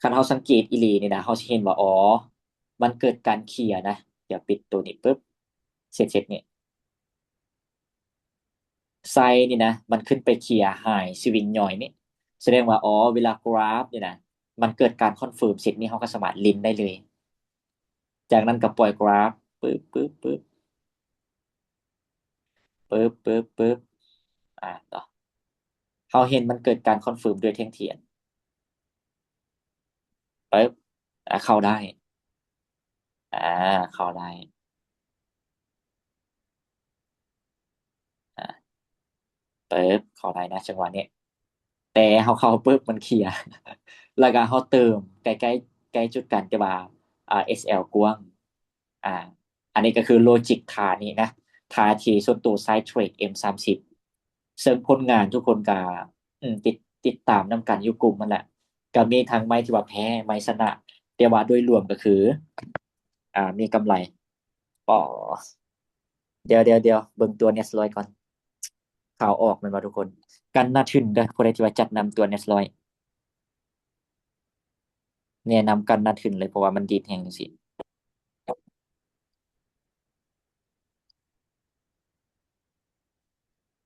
ຄັນເຮົາສັງເກດອີ່ຫຼີນີ້ນະ ເຮົາຊິເຫັນວ່າ ອໍ ມັນເກີດການເຄຍນະ ດຽວປິດໂຕນີ້ປຶບ ເຊັດ ເຊັດນີ້ ໄຊນີ້ນະ ມັນຂຶ້ນໄປເຄຍໄຮສະວິງຍ່ອຍນີ້ ສະແດງວ່າ ອໍ ເວລາກຣາຟນີ້ນະ ມັນເກີດການຄອນເຟີມເຊັດນີ້ ເຮົາກໍສາມາດຫຼິ້ນໄດ້ເລີຍ ຈາກນັ້ນກໍປ່ອຍກຣາຟ ປຶບ ປຶບ ປຶບ ປຶບ ປຶບ ປຶບ ອາ ເນາະ ເຮົາເຫັນມັນເກີດການຄອນເຟີມດ້ວຍແທ່ງທຽນ ປຶບ ອາ ເຂົ້າໄດ້ ອາ ເຂົ້າໄດ້ ອາ ປຶບ ເຂົ້າໄດ້ນະ ຈັງຫວະນີ້ ແຕ່ເຮົາເຂົ້າປຶບມັນເຄຍ ແລ້ວກໍເຮົາເຕີມໃກ້ໆ ໃກ້ຈຸດກັນ ແຕ່ວ່າ ອາ ເອສແອລກວ້າງ ອາ ອັນນີ້ກໍຄືໂລຈິກທ່ານີ້ນະ ທ່າທີ່ສ່ວນໂຕໃຊ້ເທຣດເອັມສາມສິບ ເຊິ່ງຜົນງານທຸກຄົນກໍ ອືມ ຕິດ ຕິດຕາມນຳກັນຢູ່ກຸ່ມຫັ້ນແຫຼະ ກໍມີທັງໄມ້ທີ່ວ່າແພ້ ໄມ້ຊະນະ ແຕ່ວ່າໂດຍລວມກໍຄື ອາ ມີກຳໄລ ອໍ ດຽວໆໆ ເບິ່ງຕົວເນັດລອຍກ່ອນ ຂ່າວອອກແມ່ນບໍ່ທຸກຄົນ? ກັນໜ້າທຶນເດີ້ ຜູ້ໃດທີ່ວ່າຈັດນຳຕົວເນັດລອຍ ແນະນຳກັນໜ້າທຶນເລີຍ ເພາະວ່າມັນດີດແຮງຈັ່ງຊີ້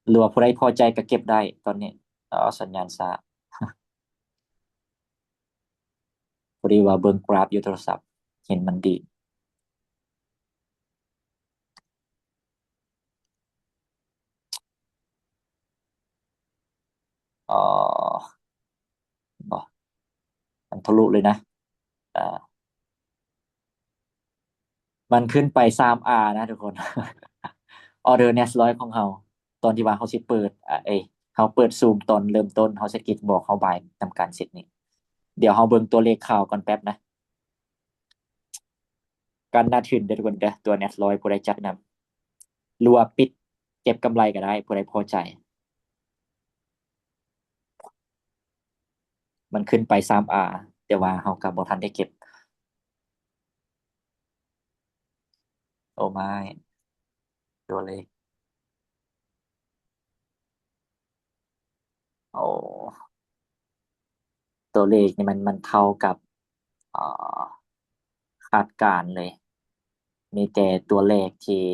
ຫຼືວ່າຜູ້ໃດພໍໃຈກໍເກັບໄດ້ຕອນນີ້ ອໍ ສັນຍານຊ້າ ພໍດີວ່າເບິ່ງກຣາຟຢູ່ໂທລະສັບ ເຫັນມັນດີດ ອໍ ບໍ່ ມັນທະລຸເລີຍນະ ອາ ມັນຂຶ້ນໄປສາມອານະທຸກຄົນ ອໍເດີເນັດລອຍຂອງເຮົາ ຕອນທີ່ວ່າເຮົາຊິເປີດ ອາ ເອີຍ ເຮົາເປີດຊູມຕອນເລີ່ມຕົ້ນ ເຮົາສະກິດບອກເຮົາບາຍນຳກັນເຊັດນີ້ ດຽວເຮົາເບິ່ງຕົວເລກຂ່າວກ່ອນແປັບນະ ກັນໜ້າທຶນເດີ້ທຸກຄົນເດີ້ ຕົວເນັດລອຍ ຜູ້ໃດຈັດນຳ ຫຼືວ່າປິດເກັບກຳໄລກໍໄດ້ ຜູ້ໃດພໍໃຈ ມັນຂຶ້ນໄປສາມອາ ແຕ່ວ່າເຮົາກໍບໍ່ທັນໄດ້ເກັບ ໂອ້ມາຍ ຕົວເລກ ໂອ້ ຕົວເລກນີ້ມັນ ມັນເທົ່າກັບ ເອີ ຄາດການເລີຍ ມີແຕ່ຕົວເລກທີ່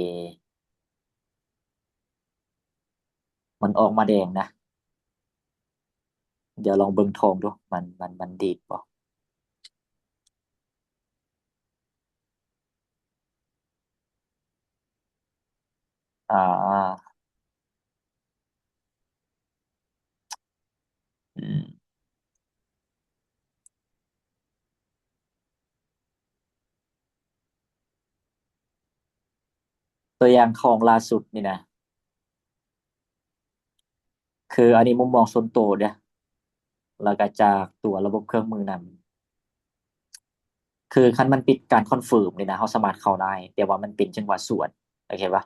ມັນອອກມາແດງນະ ດຽວລອງເບິ່ງທອງດູ ມັນ ມັນ ມັນດີດບໍ່? ອາ ອືມ ຕົວຢ່າງຂອງລ່າສຸດນີ້ນະ ຄືອັນນີ້ມຸມມອງສ່ວນໂຕເດີ້ ແລ້ວກໍຈາກຕົວລະບົບເຄື່ອງມືນຳ ຄືຄັນມັນປິດການຄອນເຟີມນີ້ນະ ເຮົາສາມາດເຂົ້າໄດ້ ແຕ່ວ່າມັນເປັນຈັງຫວະສວນ ໂອເຄປະ?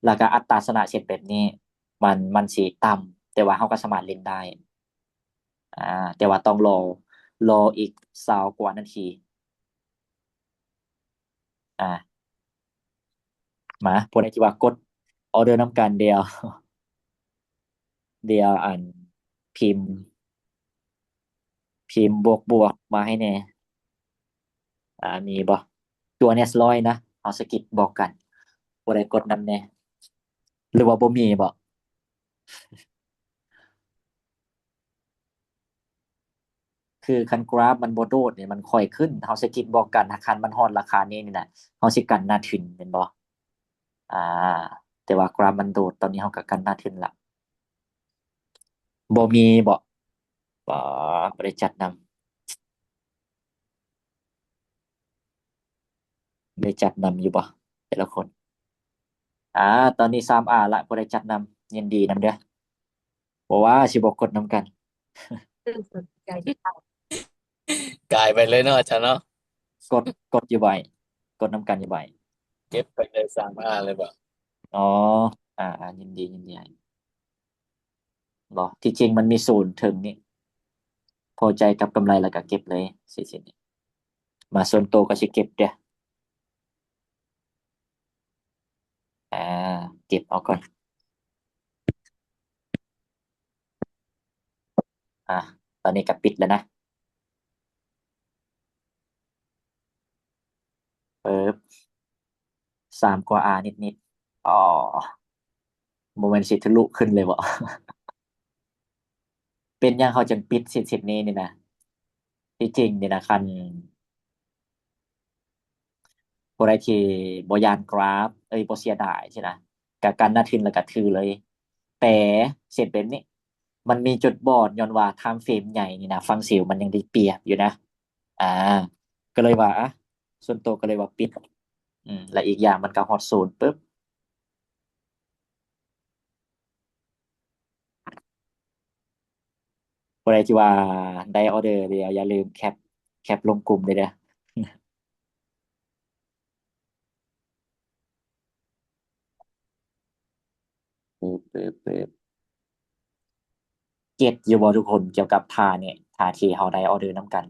ແລ້ວກໍອັດຕາຊະນະເຊັດແບບນີ້ ມັນ ມັນຊິຕ່ຳ ແຕ່ວ່າເຮົາກໍສາມາດຫຼິ້ນໄດ້ ອາ ແຕ່ວ່າຕ້ອງລໍ ລໍອີກຊາວກວ່ານາທີ ອາ ມາ ຜູ້ໃດທີ່ວ່າກົດອໍເດີນຳກັນ ດຽວ ດຽວ ອັນ ພິມ ພິມບວກໆ ມາໃຫ້ແດ່ ອາ ມີບໍ່? ຕົວເນັດລອຍນະ ເຮົາສະກິດບອກກັນ ຜູ້ໃດກົດນຳແດ່ ຫຼືວ່າບໍ່ມີບໍ? ຄືຄັນກຣາຟມັນບໍ່ໂດດນີ້ ມັນຄ່ອຍຂຶ້ນ ເຮົາສະກິດບອກກັນ ຖ້າຄັນມັນຮອດລາຄານີ້ນີ້ນະ ເຮົາຊິກັນໜ້າທຶນແມ່ນບໍ່? ອາ ແຕ່ວ່າກຣາຟມັນໂດດ ຕອນນີ້ເຮົາກໍກັນໜ້າທຶນລະ. ບໍ່ມີເບາະ ບໍ່ ບໍ່ໄດ້ຈັດນຳ ໄດ້ຈັດນຳຢູ່ບໍ່ແຕ່ລະຄົນ? ອາ ຕອນນີ້ສາມອາລະ ຜູ້ໃດຈັດນຳ ຍິນດີນຳເດີ້. ບໍ່ວ່າຊິບໍ່ກົດນຳກັນ ກາຍໄປເລີຍເນາະອາຈານເນາະ. ກົດ ກົດຢູ່ບ່ອຍ ກົດນຳກັນຢູ່ບ່ອຍ. ເກັບໄປເລີຍສາມອາເລີຍບໍ່? ອໍ ອາ ອາ ຍິນດີ ຍິນດີໃຫ້. ບໍ່ ທີ່ຈິງມັນມີສູນເທິງນີ້ ພໍໃຈກັບກຳໄລແລ້ວກໍເກັບເລີຍ ຊິ ຊິນີ້ ມາ ສ່ວນໂຕກໍຊິເກັບເດີ້. ອາ ເກັບເອົາກ່ອນ. ອາ ຕອນນີ້ກໍປິດແລ້ວນະ. ປຶບ ສາມກວ່າອານິດໆ. ອໍ ບໍ່ແມ່ນຊິທະລຸຂຶ້ນເລີຍເບາະ? ເປັນຫຍັງເຮົາຈຶ່ງປິດເສັ້ນນີ້ນີ້ນະ? ທີ່ຈິງນີ້ນະ ຄັນຜູ້ໃດທີ່ບໍ່ຢ້ານກຣາຟ ເອີຍ ບໍ່ເສຍດາຍຊີ້ນະ ກະກັນໜ້າທຶນແລ້ວກະຖືເລີຍ. ແຕ່ເສັ້ນແບບນີ້ ມັນມີຈຸດບອດ ຍ້ອນວ່າທາມເຟຣມໃຫຍ່ນີ້ນະ ຝັ່ງເຊວມັນຍັງໄດ້ປຽບຢູ່ນະ. ອາ ກໍເລີຍວ່າ ອາ ສ່ວນໂຕກໍເລີຍວ່າປິດ. ອືມ ແລະ ອີກຢ່າງມັນກໍຮອດສູນປຶບ ຜູ້ໃດທີ່ວ່າໄດ້ອໍເດີແລ້ວ ຢ່າລືມແຄັບ ແຄັບລົງກຸ່ມເດີ້. ປຶບ ປຶບ ປຶບ ເກັດຢູ່ບໍ່ທຸກຄົນ ກ່ຽວກັບທ່ານີ້ ທ່າທີ່ເຮົາໄດ້ອໍເດີນຳກັນ?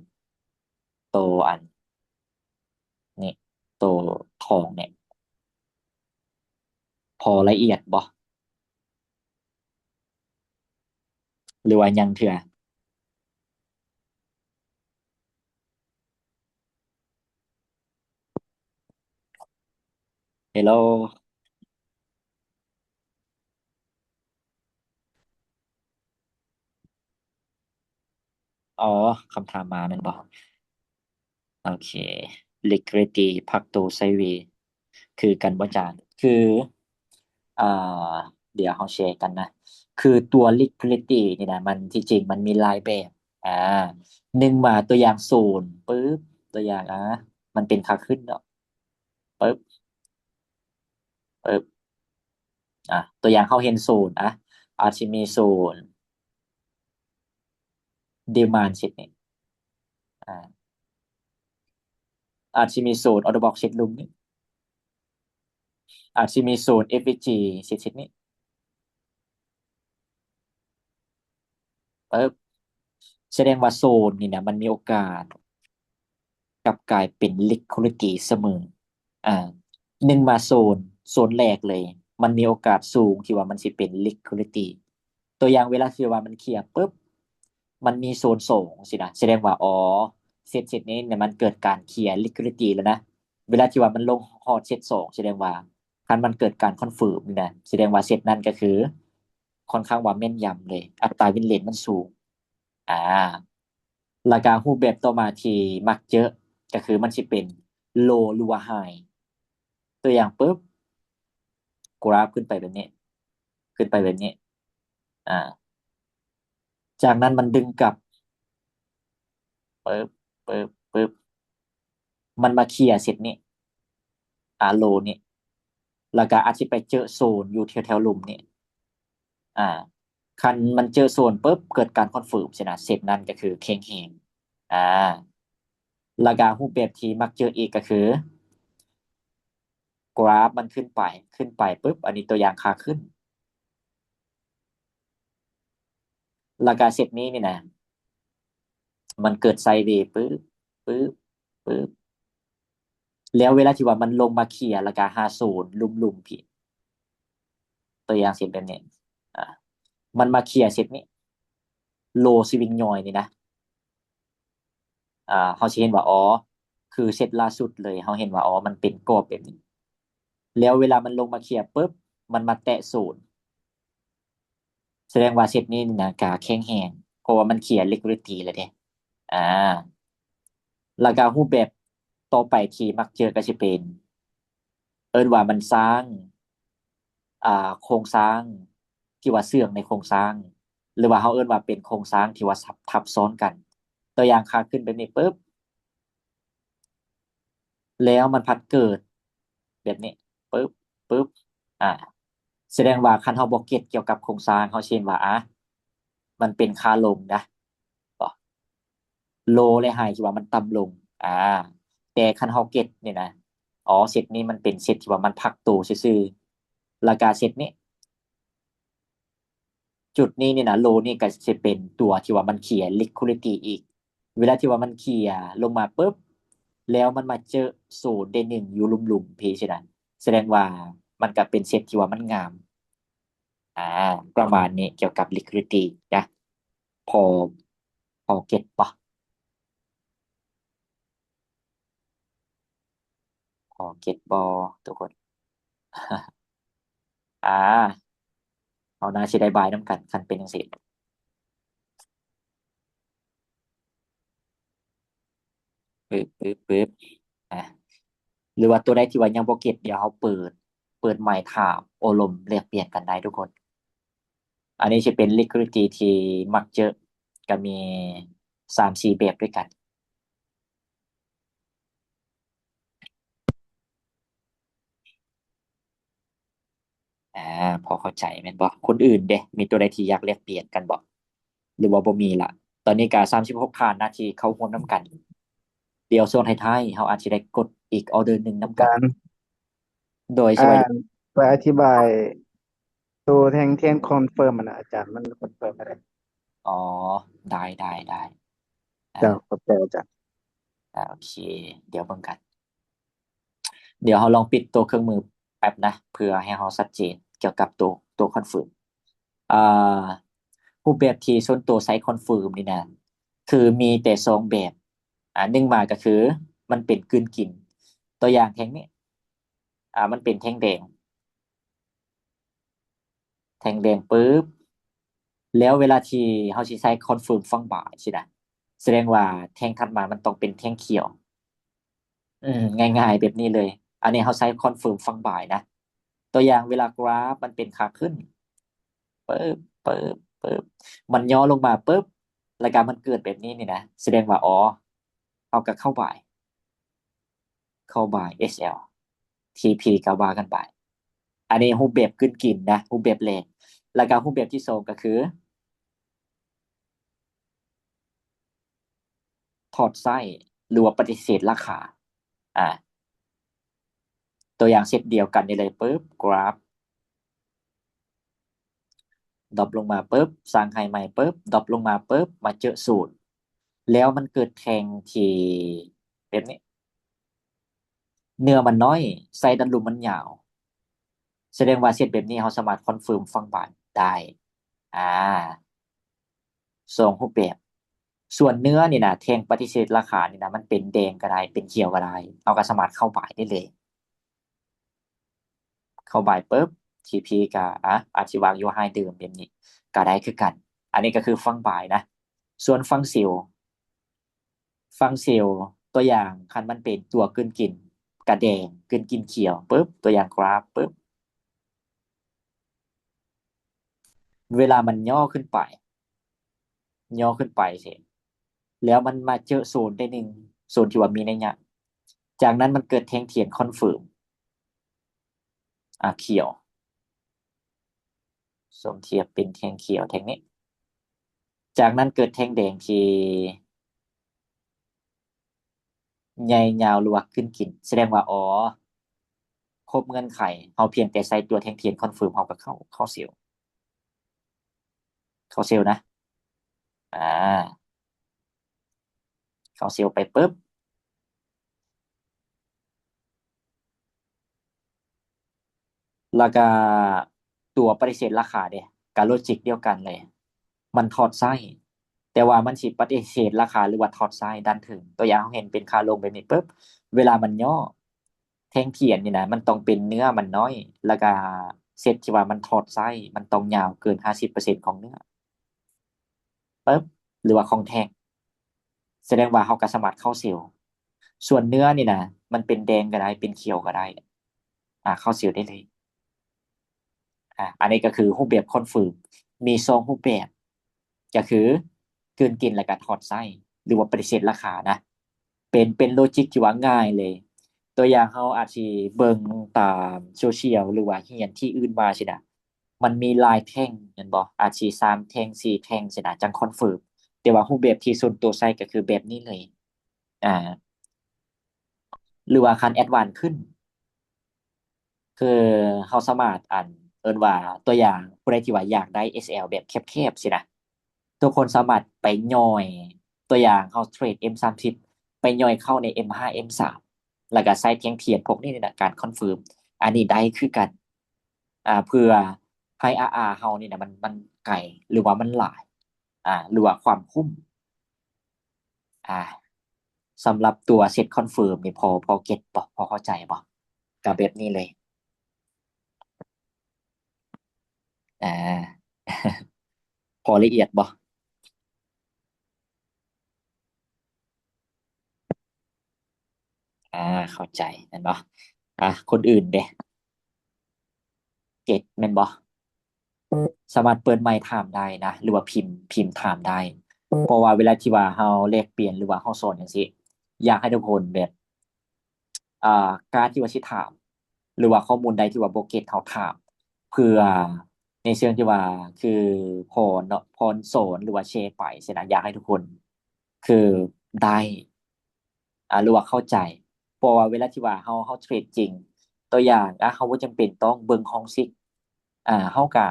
ໂຕອັນນີ້ ໂຕທອງນີ້ ພໍລະອຽດບໍ່ ຫຼືວ່າຍັງເທື່ອ? ເຮລໂລ ອໍ ຄຳຖາມມາແມ່ນບໍ່? ໂອເຄ ລິຄວິດດິຕີ້ ພັກໂຕໄຊເວ ຄືກັນບໍ່ຈານ? ຄື ອ່າ ດຽວເຮົາແຊກັນນະ ຄືຕົວລິຄວິດດິຕີ້ນີ້ນະ ມັນ ທີ່ຈິງມັນມີຫຼາຍແບບ. ອາ ໜຶ່ງມາ ຕົວຢ່າງໂຊນ ປຶບ ຕົວຢ່າງ ອາ ມັນເປັນຂາຂຶ້ນເນາະ ປຶບ ປຶບ ອາ ຕົວຢ່າງເຮົາເຫັນໂຊນ ອາ ອາດຊິມີໂຊນ ດີມານເຊັດນີ້ ອາ ອາດຊິມີໂຊນ ອໍເດີບັອກເຊັດລຸ່ມນີ້ ອາດຊິມີໂຊນ ເອຟເອັສຈີ ເຊັດ ເຊັດນີ້ ປຶບ ສະແດງວ່າໂຊນນີ້ນະ ມັນມີໂອກາດກັບກາຍເປັນລິຄວິດດິຕີ້ສະເໝີ. ອາ ໜຶ່ງມາໂຊນ ໂຊນແລກເລີຍ ມັນມີໂອກາດສູງທີ່ວ່າມັນຊິເປັນລິຄວິດດິຕີ້. ຕົວຢ່າງ ເວລາທີ່ວ່າມັນເຄຍປຶບ ມັນມີໂຊນສອງຊີ້ນະ ສະແດງວ່າ ອໍ ເຊັດ ເຊັດນີ້ນະ ມັນເກີດການເຄຍລິຄວິດດິຕີ້ແລ້ວນະ. ເວລາທີ່ວ່າມັນລົງຮອດເຊັດສອງ ສະແດງວ່າ ຄັນມັນເກີດການຄອນເຟີມນີ້ນະ ສະແດງວ່າເຊັດນັ້ນກໍຄືຄ່ອນຂ້າງວ່າແມ່ນຢຳເລີຍ ອັດຕາວິນເລດມັນສູງ. ອາ ແລ້ວກະຮູບແບບຕໍ່ມາທີ່ມັກເຈີ ກໍຄືມັນຊິເປັນໂລ ຫຼືວ່າໄຮ. ຕົວຢ່າງປຶບ ກຣາຟຂຶ້ນໄປແບບນີ້ ຂຶ້ນໄປແບບນີ້ ອາ ຈາກນັ້ນມັນດຶງກັບ ປຶບ ປຶບ ປຶບ ມັນມາເຄຍເຊັດນີ້ ອາ ໂລນີ້ ແລ້ວກະອາດຊິໄປເຈີໂຊນຢູ່ແຖວໆລຸ່ມນີ້ ອາ ຄັນມັນເຈີໂຊນປຶບ ເກີດການຄອນເຟີມຊີ້ນະ ເຊັດນັ້ນກໍຄືແຂງແຮງ. ອາ ແລ້ວກະຮູບແບບທີ່ມັກເຈີອີກກໍຄື ກຣາຟມັນຂຶ້ນໄປ ຂຶ້ນໄປປຶບ ອັນນີ້ຕົວຢ່າງຂາຂຶ້ນ ແລ້ວກະເຊັດນີ້ນີ້ນະ ມັນເກີດໄຊເວປຶບ ປຶບ ປຶບ ແລ້ວເວລາທີ່ວ່າມັນລົງມາເຄຍ ແລ້ວກະຫາໂຊນລຸ່ມໆ ພີ້ ຕົວຢ່າງເຊັ່ນແບບນີ້ ອາ ມັນມາເຄຍເຊັດນີ້ ໂລສະວິງຍ່ອຍນີ້ນະ ອາ ເຮົາຊິເຫັນວ່າ ອໍ ຄືເຊັດລ່າສຸດເລີຍ ເຮົາເຫັນວ່າ ອໍ ມັນເປັນກອບແບບນີ້ ແລ້ວເວລາມັນລົງມາເຄຍປຶບ ມັນມາແຕະໂຊນ ສະແດງວ່າເຊັດນີ້ນະກະແຂງແຮງ ເພາະວ່າມັນເຄຍລິຄວິດດິຕີ້ແລ້ວເດ້. ອາ ແລ້ວກະຮູບແບບຕໍ່ໄປທີ່ມັກເຈີກໍຊິເປັນ ເອີ້ນວ່າມັນສ້າງ ອ່າ ໂຄງສ້າງທີ່ວ່າເຊື່ອງໃນໂຄງສ້າງ ຫຼືວ່າເຮົາເອີ້ນວ່າເປັນໂຄງສ້າງທີ່ວ່າຊັບ ທັບຊ້ອນກັນ. ຕົວຢ່າງ ຂາຂຶ້ນແບບນີ້ປຶບ ແລ້ວມັນພັດເກີດແບບນີ້ປຶບ ປຶບ ອາ ສະແດງວ່າຄັນເຮົາບໍ່ເກັດກ່ຽວກັບໂຄງສ້າງ ເຮົາຊິເຫັນວ່າ ອາ ມັນເປັນຂາລົງນະ low ແລະ high ທີ່ວ່າມັນຕ່ຳລົງ ອາ ແຕ່ຄັນເຮົາເກັດນີ້ນະ ອໍ ເສັ້ນນີ້ມັນເປັນເສັ້ນທີ່ວ່າມັນພັກໂຕຊື່ໆ ແລ້ວກະເສັ້ນນີ້ ຈຸດນີ້ນີ້ນະ low ນີ້ກະຊິເປັນຕົວທີ່ວ່າມັນເຄຍ liquidity ອີກ ເວລາທີ່ວ່າມັນເຄຍລົງມາປຶບ ແລ້ວມັນມາເຈີໂຊນເດໜຶ່ງຢູ່ລຸ່ມໆພີ້ຊີ້ນະ ສະແດງວ່າມັນກະເປັນເສັ້ນທີ່ວ່າມັນງາມ ອາ ປະມານນີ້ ກ່ຽວກັບ liquidity ນະ ພໍ ພໍເກັດບໍ່? ພໍເກັດບໍ່ທຸກຄົນ? ອາ ເຮົາໜ້າຊິໄດ້ບາຍນຳກັນ ຄັນເປັນຈັ່ງຊີ້ ປຶບ ປຶບ ປຶບ ອາ ຫຼືວ່າຕົວໃດທີ່ວ່າຍັງບໍ່ເກັດ ດຽວເຮົາເປີດ ເປີດໃໝ່ ຖ້າໂອ້ລົມແລກປ່ຽນກັນໄດ້ທຸກຄົນ. ອັນນີ້ຊິເປັນ liquidity ທີ່ມັກເຈີ ກະມີສາມສີ່ແບບດ້ວຍກັນ. ອາ ພໍເຂົ້າໃຈແມ່ນບໍ່? ຄົນອື່ນເດ ມີຕົວໃດທີ່ຢາກແລກປ່ຽນກັນບໍ່? ຫຼືວ່າບໍ່ມີລະ? ຕອນນີ້ກະສາມສິບຫົກທ່ານນະ ທີ່ເຂົ້າຮ່ວມນຳກັນ. ດຽວຊ່ວງທ້າຍໆ ເຮົາອາດຊິໄດ້ກົດອີກອໍເດີໜຶ່ງນຳກັນ. ອາຈານ ໂດຍ ສະບາຍດີ. ອາ ໄປອະທິບາຍໂຕແທ່ງທຽນຄອນເຟີມຫັ້ນນະ ອາຈານ ມັນຄອນເຟີມແນວໃດ? ອໍ ໄດ້ ໄດ້ ໄດ້. ເຈົ້າ ອາ ຂອບໃຈອາຈານ. ອາ ໂອເຄ ດຽວເບິ່ງກັນ. ດຽວເຮົາລອງປິດໂຕເຄື່ອງມືແປັບນະ ເພື່ອໃຫ້ເຮົາຊັດເຈນກ່ຽວກັບໂຕ ໂຕຄອນເຟີມ. ອ່າ ຮູບແບບທີ່ສ່ວນໂຕໃຊ້ຄອນເຟີມນີ້ນະ ຄືມີແຕ່ສອງແບບ. ອາ ໜຶ່ງມາກະຄືມັນເປັນກືນກິນ. ຕົວຢ່າງແທ່ງນີ້ ອາ ມັນເປັນແທ່ງແດງ ແທ່ງແດງປຶບ ແລ້ວເວລາທີ່ເຮົາຊິໃຊ້ຄອນເຟີມຝັ່ງບາຍຊີ້ນະ ສະແດງວ່າແທ່ງຖັດມາມັນຕ້ອງເປັນແທ່ງຂຽວ. ອືມ ງ່າຍໆແບບນີ້ເລີຍ. ອັນນີ້ເຮົາໃຊ້ຄອນເຟີມຝັ່ງບາຍນະ. ຕົວຢ່າງເວລາກຣາຟມັນເປັນຂາຂຶ້ນ ປຶບ ປຶບ ປຶບ ມັນຫຍໍ້ລົງມາປຶບ ແລ້ວກະມັນເກີດແບບນີ້ນີ້ນະ ສະແດງວ່າ ອໍ ເຮົາກະເຂົ້າບາຍ ເຂົ້າບາຍ ເອສແອລ ທີພີ ກະວ່າກັນໄປ. ອັນນີ້ຮູບແບບກືນກິນນະ ຮູບແບບແລກ. ແລ້ວກະຮູບແບບທີສອງກະຄື ຖອດໄສ້ ຫຼືວ່າປະຕິເສດລາຄາ. ອາ ຕົວຢ່າງເຊັ່ນດຽວກັນນີ້ເລີຍ ປຶບ ກຣາຟດຣອບລົງມາປຶບ ສ້າງໄຮໃໝ່ປຶບ ດຣອບລົງມາປຶບ ມາເຈີສູນ ແລ້ວມັນເກີດແທ່ງທີ່ແບບນີ້ ເນື້ອມັນນ້ອຍ ໄສ້ດ້ານລຸ່ມມັນຍາວ ສະແດງວ່າເສັ້ນແບບນີ້ເຮົາສາມາດຄອນເຟີມຝັ່ງບາຍໄດ້. ອາ ສອງຮູບແບບ. ສ່ວນເນື້ອນີ້ນະ ແທ່ງປະຕິເສດລາຄານີ້ນະ ມັນເປັນແດງກະໄດ້ ເປັນຂຽວກະໄດ້ ເຮົາກະສາມາດເຂົ້າບາຍໄດ້ເລີຍ. ເຂົ້າບາຍປຶບ ທີພີ ກະ ອາ ອາດຊິວາງຢູ່ໄຮເດີມແບບນີ້ກະໄດ້ຄືກັນ. ອັນນີ້ກະຄືຝັ່ງບາຍນະ. ສ່ວນຝັ່ງເຊວ ຝັ່ງເຊວ ຕົວຢ່າງ ຄັນມັນເປັນຕົວກືນກິນກະແດງ ກືນກິນຂຽວປຶບ ຕົວຢ່າງກຣາຟປຶບ ເວລາມັນຫຍໍ້ຂຶ້ນໄປ ຫຍໍ້ຂຶ້ນໄປຊີ້ ແລ້ວມັນມາເຈີໂຊນໄດ້ໜຶ່ງ ໂຊນທີ່ວ່າມີໄລຍະ ຈາກນັ້ນມັນເກີດແທ່ງທຽນຄອນເຟີມ ອາ ຂຽວ ສົມທຽບເປັນແທ່ງຂຽວແທ່ງນີ້ ຈາກນັ້ນເກີດແທ່ງແດງທີ່ ໃຫຍ່ຍາວ ຫຼືວ່າກືນກິນ ສະແດງວ່າ ອໍ ຄົບເງື່ອນໄຂ ເຮົາພຽງແຕ່ໃສ່ຕົວແທ່ງທຽນຄອນເຟີມ ເຮົາກະເຂົ້າ ເຂົ້າເຊວ ເຂົ້າເຊວນະ ອາ ເຂົ້າເຊວໄປປຶບ ແລ້ວກະຕົວປະຕິເສດລາຄາເດ ກະໂລຈິກດຽວກັນເລີຍ ມັນຖອດໄສ້ ແຕ່ວ່າມັນຊິປະຕິເສດລາຄາ ຫຼືວ່າຖອດໄສ້ດ້ານເທິງ. ຕົວຢ່າງເຮົາເຫັນເປັນຂາລົງແບບນີ້ປຶບ ເວລາມັນຫຍໍ້ ແທ່ງທຽນນີ້ນະ ມັນຕ້ອງເປັນເນື້ອມັນນ້ອຍ ແລ້ວກະເສັ້ນທີ່ວ່າມັນຖອດໄສ້ ມັນຕ້ອງຍາວເກີນຫ້າສິບເປີເຊັນຂອງເນື້ອ ປຶບ ຫຼືວ່າຂອງແທ່ງ ສະແດງວ່າເຮົາກະສາມາດເຂົ້າເຊວ. ສ່ວນເນື້ອນີ້ນະ ມັນເປັນແດງກະໄດ້ ເປັນຂຽວກະໄດ້ ອາ ເຂົ້າເຊວໄດ້ເລີຍ. ອາ ອັນນີ້ກໍຄືຮູບແບບຄອນເຟີມ ມີສອງຮູບແບບ ກໍຄືກືນກິນ ແລ້ວກໍຖອດໃຊ້ ຫຼືວ່າປະຕິເສດລາຄານະ. ເປັນ ເປັນໂລຈິກທີ່ວ່າງ່າຍເລີຍ. ຕົວຢ່າງເຮົາອາດຊິເບິ່ງຕາມໂຊຊຽວ ຫຼືວ່າຮຽນທີ່ອື່ນມາຊີ້ນະ ມັນມີຫຼາຍແທ່ງແມ່ນບໍ່? ອາດຊິສາມແທ່ງ ສີ່ແທ່ງຊີ້ນະ ຈັ່ງຄອນເຟີມ. ແຕ່ວ່າຮູບແບບທີ່ສ່ວນຕົວໃຊ້ກໍຄືແບບນີ້ເລີຍ. ອາ ຫຼືວ່າຄັນແອັດວານຂຶ້ນ ຄືເຮົາສາມາດ ອັນ ເອີ້ນວ່າ ຕົວຢ່າງ ຜູ້ໃດທີ່ວ່າຢາກໄດ້ເອສແອລແບບແຄບໆ ຊີ້ນະ ທຸກຄົນສາມາດໄປຍ່ອຍ ຕົວຢ່າງເຮົາເທຣດເອັມສາມສິບ ໄປຍ່ອຍເຂົ້າໃນເອັມຫ້າ ເອັມສາມ ແລ້ວກໍໃຊ້ແທ່ງທຽນພວກນີ້ນີ້ນະ ການຄອນເຟີມ ອັນນີ້ໄດ້ຄືກັນ ອາ ເພື່ອໃຫ້ອາອາເຮົານີ້ນະ ມັນ ມັນໄກ ຫຼືວ່າມັນຫຼາຍ ອາ ຫຼືວ່າຄວາມຄຸ້ມ. ອາ ສຳລັບຕົວເຊັດຄອນເຟີມນີ້ ພໍ ພໍເກັດບໍ່? ພໍເຂົ້າໃຈບໍ່? ກໍແບບນີ້ເລີຍ. ອາ ພໍລະອຽດບໍ່? ອາ ເຂົ້າໃຈແມ່ນບໍ່? ອາ ຄົນອື່ນເດ? ເກັດແມ່ນບໍ່? ສາມາດເປີດໄມຖາມໄດ້ນະ ຫຼືວ່າພິມ ພິມຖາມໄດ້ ເພາະວ່າເວລາທີ່ວ່າເຮົາແລກປ່ຽນ ຫຼືວ່າເຮົາສອນຈັ່ງຊີ້ ຢາກໃຫ້ທຸກຄົນແບບ ອ່າ ກ້າທີ່ວ່າຊິຖາມ ຫຼືວ່າຂໍ້ມູນໃດທີ່ວ່າບໍ່ເກັດ ເຮົາຖາມ ເພື່ອໃນເຊີງທີ່ວ່າ ຄື ພອນເນາະ ພອນສອນ ຫຼືວ່າແຊໄປຊີ້ນະ ຢາກໃຫ້ທຸກຄົນ ຄື ໄດ້ ອາ ຫຼືວ່າເຂົ້າໃຈ ເພາະວ່າເວລາທີ່ວ່າເຮົາ ເຮົາເທຣດຈິງ ຕົວຢ່າງ ອາ ເຮົາບໍ່ຈຳເປັນຕ້ອງເບິ່ງຮອງຊິກ ອາ ເຮົາກະ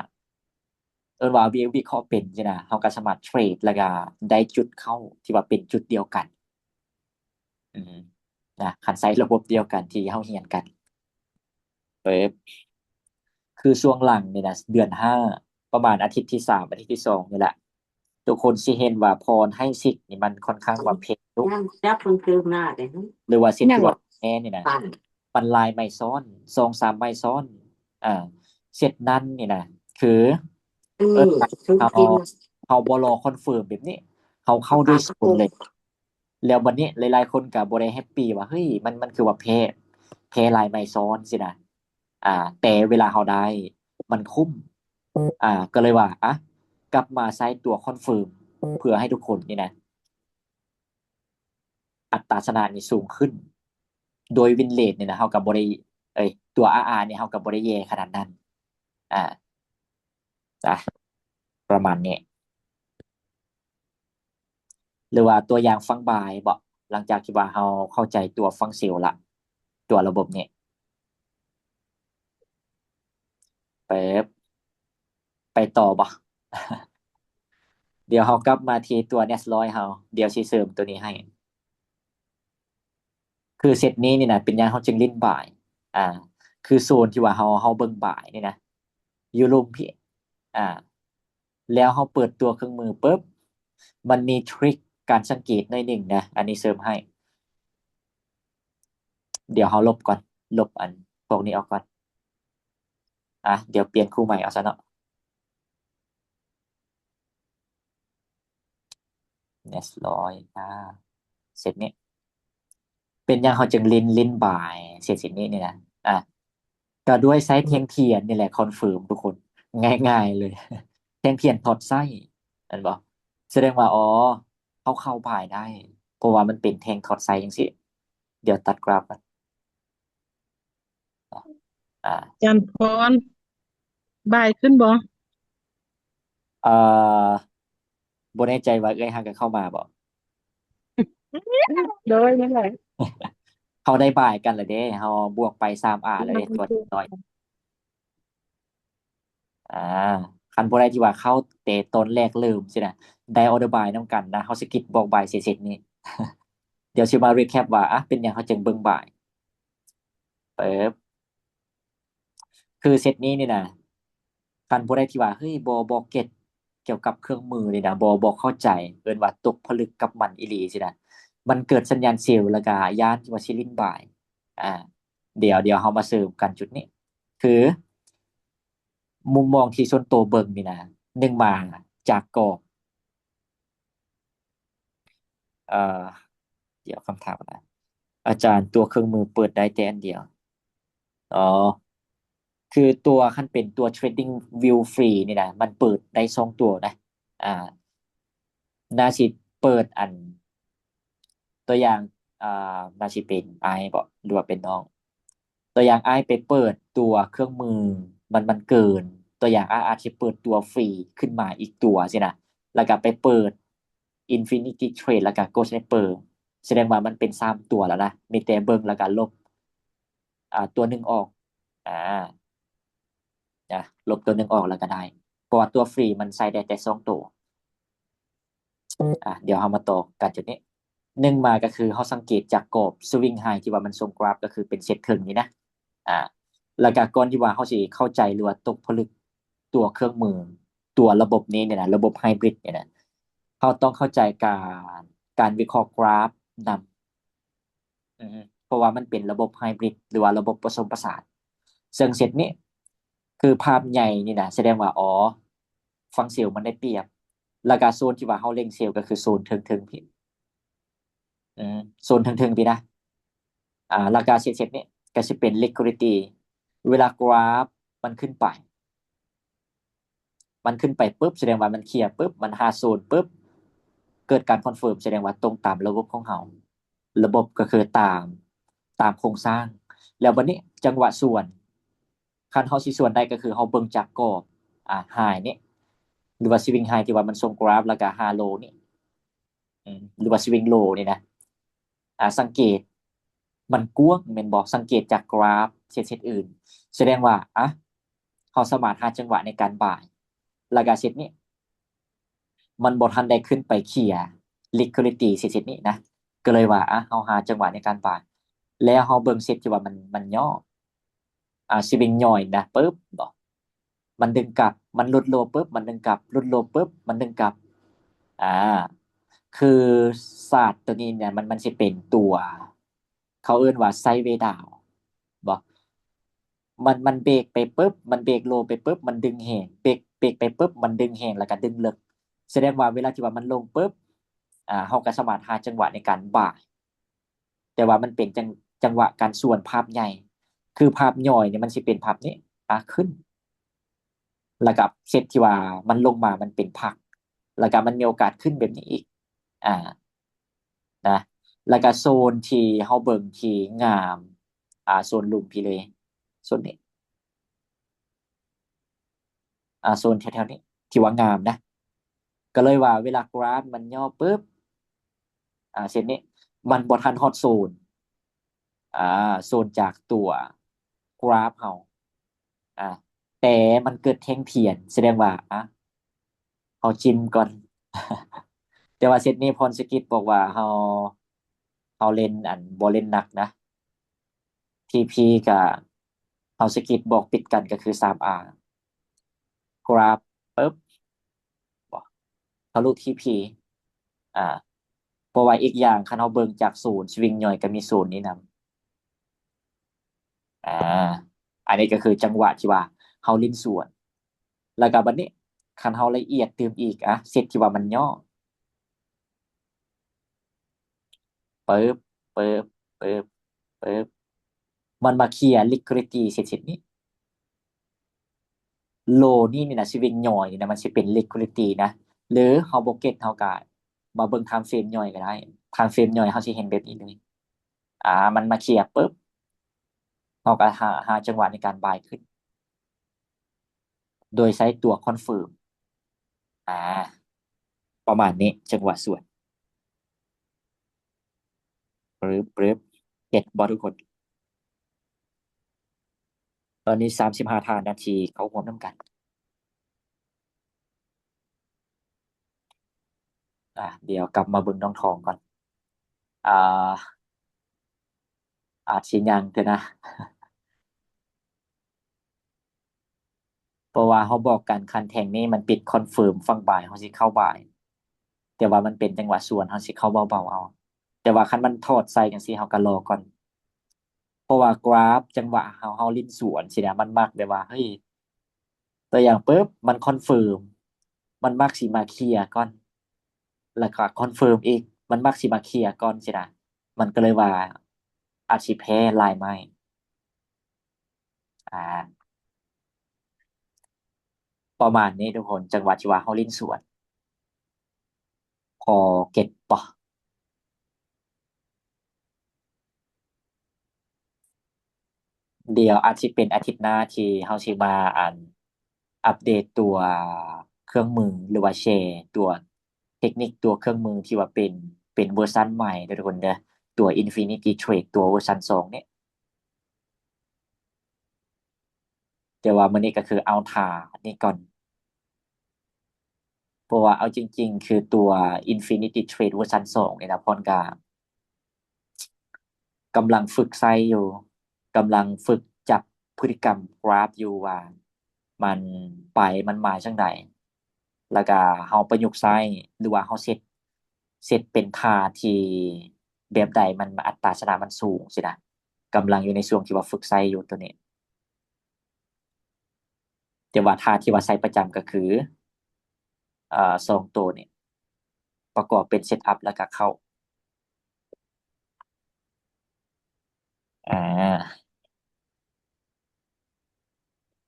ເອີ້ນວ່າວິ ວິເຄາະເປັນຊີ້ນະ ເຮົາກະສາມາດເທຣດ ແລ້ວກະໄດ້ຈຸດເຂົ້າທີ່ວ່າເປັນຈຸດດຽວກັນ ອືມ ນະ ຄັນໃຊ້ລະບົບດຽວກັນທີ່ເຮົາຮຽນກັນ ເປີບ ຄືຊ່ວງຫຼັງນີ້ນະ ເດືອນຫ້າ ປະມານອາທິດທີສາມ ອາທິດທີສອງນີ້ແຫຼະ ທຸກຄົນຊິເຫັນວ່າພອນໃຫ້ຊິກນີ້ມັນຄ່ອນຂ້າງວ່າເພງລຸກ ຍັງຈັບເບິ່ງຄືໜ້າເດ້ ຫຼືວ່າເຊັດ ຍັງ ທີ່ວ່າແນ່ນີ້ນະ ປັນ ປັນຫຼາຍໄມ້ຊ້ອນ ສອງສາມໄມ້ຊ້ອນ ອາ ເຊັດນັ້ນນີ້ນະ ຄື ເອີ ເອີ ເຮົາ ເຮົາບໍ່ລໍຄອນເຟີມແບບນີ້ ເຮົາເຂົ້າດ້ວຍສູນເລີຍ ແລ້ວບັດນີ້ຫຼາຍໆຄົນກໍບໍ່ໄດ້ແຮັບປີວ່າ ເຮີ້ຍ ມັນ ມັນຄືວ່າແພ້ ແພ້ຫຼາຍໄມ້ຊ້ອນຊີ້ນະ ອາ ແຕ່ເວລາເຮົາໄດ້ ມັນຄຸ້ມ ອາ ກໍເລີຍວ່າ ອະ ກັບມາໃຊ້ຕົວຄອນເຟີມ ເພື່ອໃຫ້ທຸກຄົນນີ້ນະ ອັດຕາຊະນະນີ້ສູງຂຶ້ນ ໂດຍວິນເຣດນີ້ນະ ເຮົາກໍບໍ່ໄດ້ ເອີຍ ຕົວອາອານີ້ ເຮົາກໍບໍ່ໄດ້ແຍ່ຂະໜາດນັ້ນ ອາ ອາ ປະມານນີ້ ຫຼືວ່າຕົວຢ່າງຝັ່ງບາຍເບາະ ຫຼັງຈາກທີ່ວ່າເຮົາເຂົ້າໃຈຕົວຝັ່ງເຊວລະ ຕົວລະບົບນີ້ ເປີບ ໄປຕໍ່ບໍ່? ດຽວເຮົາກັບມາທີ່ຕົວເນັດຮ້ອຍເຮົາ ດຽວຊິເສີມຕົວນີ້ໃຫ້ ຄືເຊັດນີ້ນີ້ນະ ເປັນຫຍັງເຮົາຈຶ່ງຫຼິ້ນບາຍ ອາ ຄືໂຊນທີ່ວ່າເຮົາ ເຮົາເບິ່ງບາຍນີ້ນະ ຢູ່ລຸ່ມພີ້ ອາ ແລ້ວເຮົາເປີດຕົວເຄື່ອງມືປຶບ ມັນມີທຣິກການສັງເກດໜ້ອຍໜຶ່ງນະ ອັນນີ້ເສີມໃຫ້ ດຽວເຮົາລົບກ່ອນ ລົບອັນພວກນີ້ອອກກ່ອນ ອາ ດຽວປ່ຽນຄູ່ໃໝ່ເອົາຊະເນາະ ເນັດຮ້ອຍ ອາ ເຊັດນີ້ ເປັນຫຍັງເຮົາຈຶ່ງຫຼິ້ນ ຫຼິ້ນບາຍເຊັດ ເຊັດນີ້ນີ້ນະ ອາ ກໍດ້ວຍໃຊ້ແທ່ງທຽນນີ້ແຫຼະຄອນເຟີມທຸກຄົນ ງ່າຍໆເລີຍ ແທ່ງທຽນຖອດໄສ້ ແມ່ນບໍ່? ສະແດງວ່າ ອໍ ເຮົາເຂົ້າບາຍໄດ້ ເພາະວ່າມັນເປັນແທ່ງຖອດໄສ້ຈັ່ງຊີ້ ດຽວຕັດກຣາຟກ່ອນ ອາ ອາຈານພອນ ບາຍຂຶ້ນບໍ່? ເອີ ບໍ່ແນ່ໃຈວ່າເອື້ອຍຫາກະເຂົ້າມາບໍ່? ໂດຍ ນັ້ນແຫຼະ ເຮົາໄດ້ບາຍກັນແລ້ວເດ້ ເຮົາບວກໄປສາມອາແລ້ວເດ້ ຕົວນ້ອຍ ອາ ຄັນຜູ້ໃດທີ່ວ່າເຂົ້າແຕ່ຕອນແລກເລີ່ມຊີ້ນະ ໄດ້ອໍເດີບາຍນຳກັນນະ ເຮົາຊິກິດບອກບາຍເສຍເສັດນີ້ ດຽວຊິມາຣີແຄບວ່າ ອາ ເປັນຫຍັງເຮົາຈຶ່ງເບິ່ງບາຍ ປຶບ ຄືເຊັດນີ້ນີ້ນະ ຄັນຜູ້ໃດທີ່ວ່າ ເຮີ້ຍ ບໍ່ ບໍ່ເກັດກ່ຽວກັບເຄື່ອງມືນີ້ນະ ບໍ່ ບໍ່ເຂົ້າໃຈ ເອີ້ນວ່າຕົກຜະລຶກກັບມັນອີ່ຫຼີຊີ້ນະ ມັນເກີດສັນຍານເຊວ ແລ້ວກະຢ້ານທີ່ວ່າຊິຫຼິ້ນບາຍ ອາ ດຽວ ດຽວເຮົາມາເສີມກັນຈຸດນີ້ ຄືມຸມມອງທີ່ສ່ວນໂຕເບິ່ງນີ້ນະ ໜຶ່ງມາຈາກກອບ ເອີ ດຽວ ຄຳຖາມນະ ອາຈານ ຕົວເຄື່ອງມືເປີດໄດ້ແຕ່ອັນດຽວ ອໍ ຄືຕົວ ຄັນເປັນຕົວ Trading View Free ນີ້ນະ ມັນເປີດໄດ້ສອງຕົວນະ ອ່າ ໜ້າຊິເປີດອັນ ຕົວຢ່າງ ອ່າ ໜ້າຊິເປັນອ້າຍບໍ ຫຼືວ່າເປັນນ້ອງ ຕົວຢ່າງອ້າຍໄປເປີດຕົວເຄື່ອງມື ມັນ ມັນເກີນ ຕົວຢ່າງອ້າຍອາດຊິເປີດຕົວຟຣີຂຶ້ນມາອີກຕົວຊີ້ນະ ແລ້ວກໍໄປເປີດ Infinity Trade ແລ້ວກໍ Gold Sniper ສະແດງວ່າມັນເປັນສາມຕົວແລ້ວນະ ມີແຕ່ເບິ່ງແລ້ວກໍລົບ ອ່າ ຕົວໜຶ່ງອອກ ອ່າ ນະ ລົບຕົວໜຶ່ງອອກແລ້ວກໍໄດ້ ເພາະວ່າຕົວຟຣີມັນໃຊ້ໄດ້ແຕ່ສອງຕົວ. ອ່າ ດຽວເຮົາມາຕໍ່ກັນຈຸດນີ້ ໜຶ່ງມາກໍຄືເຮົາສັງເກດຈາກກອບ Swing High ທີ່ວ່າມັນສົ່ງກຣາຟ ກໍຄືເປັນເສັ້ນເທິງນີ້ນະ ອ່າ ແລ້ວກໍກ່ອນທີ່ວ່າເຮົາຊິເຂົ້າໃຈ ຫຼືວ່າຕົກຜະລຶກຕົວເຄື່ອງມື ຕົວລະບົບນີ້ນີ້ນະ ລະບົບ Hybrid ນີ້ນະ ເຮົາຕ້ອງເຂົ້າໃຈການ ການວິເຄາະກຣາຟນຳ ອືມ ເພາະວ່າມັນເປັນລະບົບ Hybrid ຫຼືວ່າລະບົບປະສົມປະສານ ເຊິ່ງເຊັດນີ້ ຄືພາບໃຫຍ່ນີ້ນະ ສະແດງວ່າ ອໍ ຝັ່ງເຊວມັນໄດ້ປຽບ ແລ້ວກະໂຊນທີ່ວ່າເຮົາເລັງເຊວ ກໍຄືໂຊນເທິງໆ ພີ້ ອືມ ໂຊນເທິງໆ ພີ້ນະ ອ່າ ແລ້ວກະເຊັດ ເຊັດນີ້ກໍຊິເປັນ Liquidity ເວລາກຣາຟມັນຂຶ້ນໄປ ມັນຂຶ້ນໄປປຶບ ສະແດງວ່າມັນເຄລຍປຶບ ມັນຫາໂຊນປຶບ ເກີດການຄອນເຟີມ ສະແດງວ່າຕົງຕາມລະບົບຂອງເຮົາ ລະບົບກໍຄືຕາມ ຕາມໂຄງສ້າງ ແລ້ວບັດນີ້ຈັງຫວະສວນ ຄັນເຮົາຊິສວນໄດ້ກໍຄືເຮົາເບິ່ງຈາກກອບ ອ່າ High ນີ້ ຫຼືວ່າ Swing High ທີ່ວ່າມັນສົ່ງກຣາຟ ແລ້ວກໍຫາ Low ນີ້ ອືມ ຫຼືວ່າ Swing Low ນີ້ນະ ອ່າ ສັງເກດ ມັນກວ້າງແມ່ນບໍ່? ສັງເກດຈາກກຣາຟເຊັດ ເຊັດອື່ນ ສະແດງວ່າ ອ່ະ ເຮົາສາມາດຫາຈັງຫວະໃນການບາຍ ແລ້ວກະເຊັດນີ້ ມັນບໍ່ທັນໄດ້ຂຶ້ນໄປເຄລຍ Liquidity ເຊັດ ເຊັດນີ້ນະ ກໍເລີຍວ່າ ອ່ະ ເຮົາຫາຈັງຫວະໃນການບາຍ ແລ້ວເຮົາເບິ່ງເຊັດທີ່ວ່າມັນ ມັນຫຍໍ້ ອ່າ Swing ຫຍໍ້ນະ ປຶບ ບໍ່ ມັນດຶງກັບ ມັນຫຼຸດໂລປຶບ ມັນດຶງກັບ ຫຼຸດໂລປຶບ ມັນດຶງກັບ ອ່າ ຄືຊາດຕົວນີ້ນະ ມັນ ມັນຊິເປັນຕົວ ເຂົາເອີ້ນວ່າ Sideways Down ບໍ່ ມັນ ມັນເບຣກໄປປຶບ ມັນເບຣກໂລໄປປຶບ ມັນດຶງແຮງ ເບຣກ ເບຣກໄປປຶບ ມັນດຶງແຮງ ແລ້ວກໍດຶງເລິກ ສະແດງວ່າເວລາທີ່ວ່າມັນລົງປຶບ ອ່າ ເຮົາກໍສາມາດຫາຈັງຫວະໃນການບາຍ ແຕ່ວ່າມັນເປັນຈັງ ຈັງຫວະການສວນພາບໃຫຍ່ ຄືພາບຫຍ້ອຍນີ້ມັນຊິເປັນພາບນີ້ ອ່າ ຂຶ້ນ ແລ້ວກໍເຊັດທີ່ວ່າມັນລົງມາມັນເປັນພັກ ແລ້ວກໍມັນມີໂອກາດຂຶ້ນແບບນີ້ອີກ ອ່າ ນະ ແລ້ວກໍໂຊນທີ່ເຮົາເບິ່ງທີ່ງາມ ອ່າ ໂຊນລຸ່ມພີ້ເລີຍ ໂຊນນີ້ ອ່າ ໂຊນແຖວໆນີ້ ທີ່ວ່າງາມນະ ກໍເລີຍວ່າເວລາກຣາຟມັນຫຍໍ້ປຶບ ອ່າ ເຊັ່ນນີ້ ມັນບໍ່ທັນຮອດໂຊນ ອ່າ ໂຊນຈາກຕົວກຣາຟເຮົາ ອ່າ ແຕ່ມັນເກີດແທ່ງພຽນ ສະແດງວ່າ ອ່າ ເຮົາຈິ້ມກ່ອນ ແຕ່ວ່າເຊັດນີ້ພອນສະກິດບອກວ່າເຮົາ ເຮົາເຫຼັ້ນ ອັນ ບໍ່ເຫຼັ້ນໜັກນະ ທີພີ ກະ ເຮົາສະກິດບອກຕິດກັນກໍຄື ສາມອາ ກຣາຟປຶບ ບໍ່ ທະລຸທີພີ ອ່າ ເພາະວ່າອີກຢ່າງ ຄັນເຮົາເບິ່ງຈາກໂຊນ ສະວິງຍ່ອຍກໍມີໂຊນນີ້ນຳ ອ່າ ອັນນີ້ກໍຄືຈັງຫວະທີ່ວ່າເຮົາຫຼິ້ນສວນ ແລ້ວກໍບັດນີ້ ຄັນເຮົາລະອຽດຕື່ມອີກ ອ່າ ເຊັດທີ່ວ່າມັນຫຍໍ້ ປຶບ ປຶບ ປຶບ ປຶບ ມັນມາເຄລຍລິຄວິດດິຕີ້ເຊັດໆນີ້ ໂລນີ້ນີ້ນະ ສະວິງຍ່ອຍນີ້ນະ ມັນຊິເປັນລິຄວິດດິຕີ້ນະ ຫຼືເຮົາບໍ່ເກັດ ເຮົາກະມາເບິ່ງທາມເຟຣມຍ່ອຍກໍໄດ້ ທາມເຟຣມຍ່ອຍເຮົາຊິເຫັນແບບນີ້ເລີຍ ອ່າ ມັນມາເຄລຍປຶບ ເຮົາກໍຫາ ຫາຈັງຫວະໃນການບາຍຂຶ້ນ ໂດຍໃຊ້ຕົວຄອນເຟີມ ອ່າ ປະມານນີ້ ຈັງຫວະສວນ ປຶບ ປຶບ ເຫັນບໍ່ທຸກຄົນ? ຕອນນີ້ສາມສິບຫ້າທ່ານນະທີ່ເຂົ້າຮ່ວມນຳກັນ ອ່າ ດຽວກັບມາເບິ່ງນ້ອງທອງກ່ອນ ອ່າ ອາດຊິຍັງເທື່ອນະ ເພາະວ່າເຮົາບອກກັນ ຄັນແທ່ງນີ້ມັນປິດຄອນເຟີມຝັ່ງບາຍ ເຮົາຊິເຂົ້າບາຍ ແຕ່ວ່າມັນເປັນຈັງຫວະສວນ ເຮົາຊິເຂົ້າເບົາໆເອົາ ແຕ່ວ່າຄັນມັນຖອດໃສ່ຈັ່ງຊີ້ ເຮົາກໍລໍກ່ອນ ເພາະວ່າກຣາຟຈັງຫວະເຮົາ ເຮົາຫຼິ້ນສວນຊີ້ນະ ມັນມັກແບບວ່າ ເຮີ້ຍ ຕົວຢ່າງປຶບ ມັນຄອນເຟີມ ມັນມັກຊິມາເຄລຍກ່ອນ ແລ້ວກໍຄອນເຟີມອີກ ມັນມັກຊິມາເຄລຍກ່ອນຊີ້ນະ ມັນກໍເລີຍວ່າອາດຊິແພ້ລາຍໄມ້ ອ່າ ປະມານນີ້ທຸກຄົນ ຈັງຫວະທີ່ວ່າເຮົາຫຼິ້ນສວນ ພໍເກັດບໍ່? ດຽວອາດຊິເປັນອາທິດໜ້າທີ່ເຮົາຊິມາ ອັນ ອັບເດດຕົວເຄື່ອງມື ຫຼືວ່າແຊຕົວເຕັກນິກ ຕົວເຄື່ອງມືທີ່ວ່າເປັນ ເປັນເວີຊັນໃໝ່ເດີທຸກຄົນເດີ ຕົວ Infinity Trade ຕົວເວີຊັນສອງນີ້. ແຕ່ວ່າມື້ນີ້ກໍຄືເອົາທ່ານີ້ກ່ອນ ເພາະວ່າເອົາຈິງໆ ຄືຕົວ Infinity Trade ເວີຊັນສອງນີ້ນະ ພອນກໍກຳລັງຝຶກໃຊ້ຢູ່ ກຳລັງຝຶກຈັບພຶດຕິກຳກຣາຟຢູ່ວ່າມັນໄປ ມັນມາຈັ່ງໃດ ແລ້ວກໍເຮົາປະຍຸກໃຊ້ ຫຼືວ່າເຮົາເຊັດ ເຊັດເປັນທ່າທີ່ແບບໃດມັນ ອັດຕາຊະນະມັນສູງຊີ້ນະ ກຳລັງຢູ່ໃນຊ່ວງທີ່ວ່າຝຶກໃຊ້ຢູ່ໂຕນີ້. ແຕ່ວ່າທ່າທີ່ວ່າໃຊ້ປະຈຳກໍຄື ເອີ ສອງໂຕນີ້ ປະກອບເປັນເຊັດອັບ ແລ້ວກໍເຂົ້າ ອາ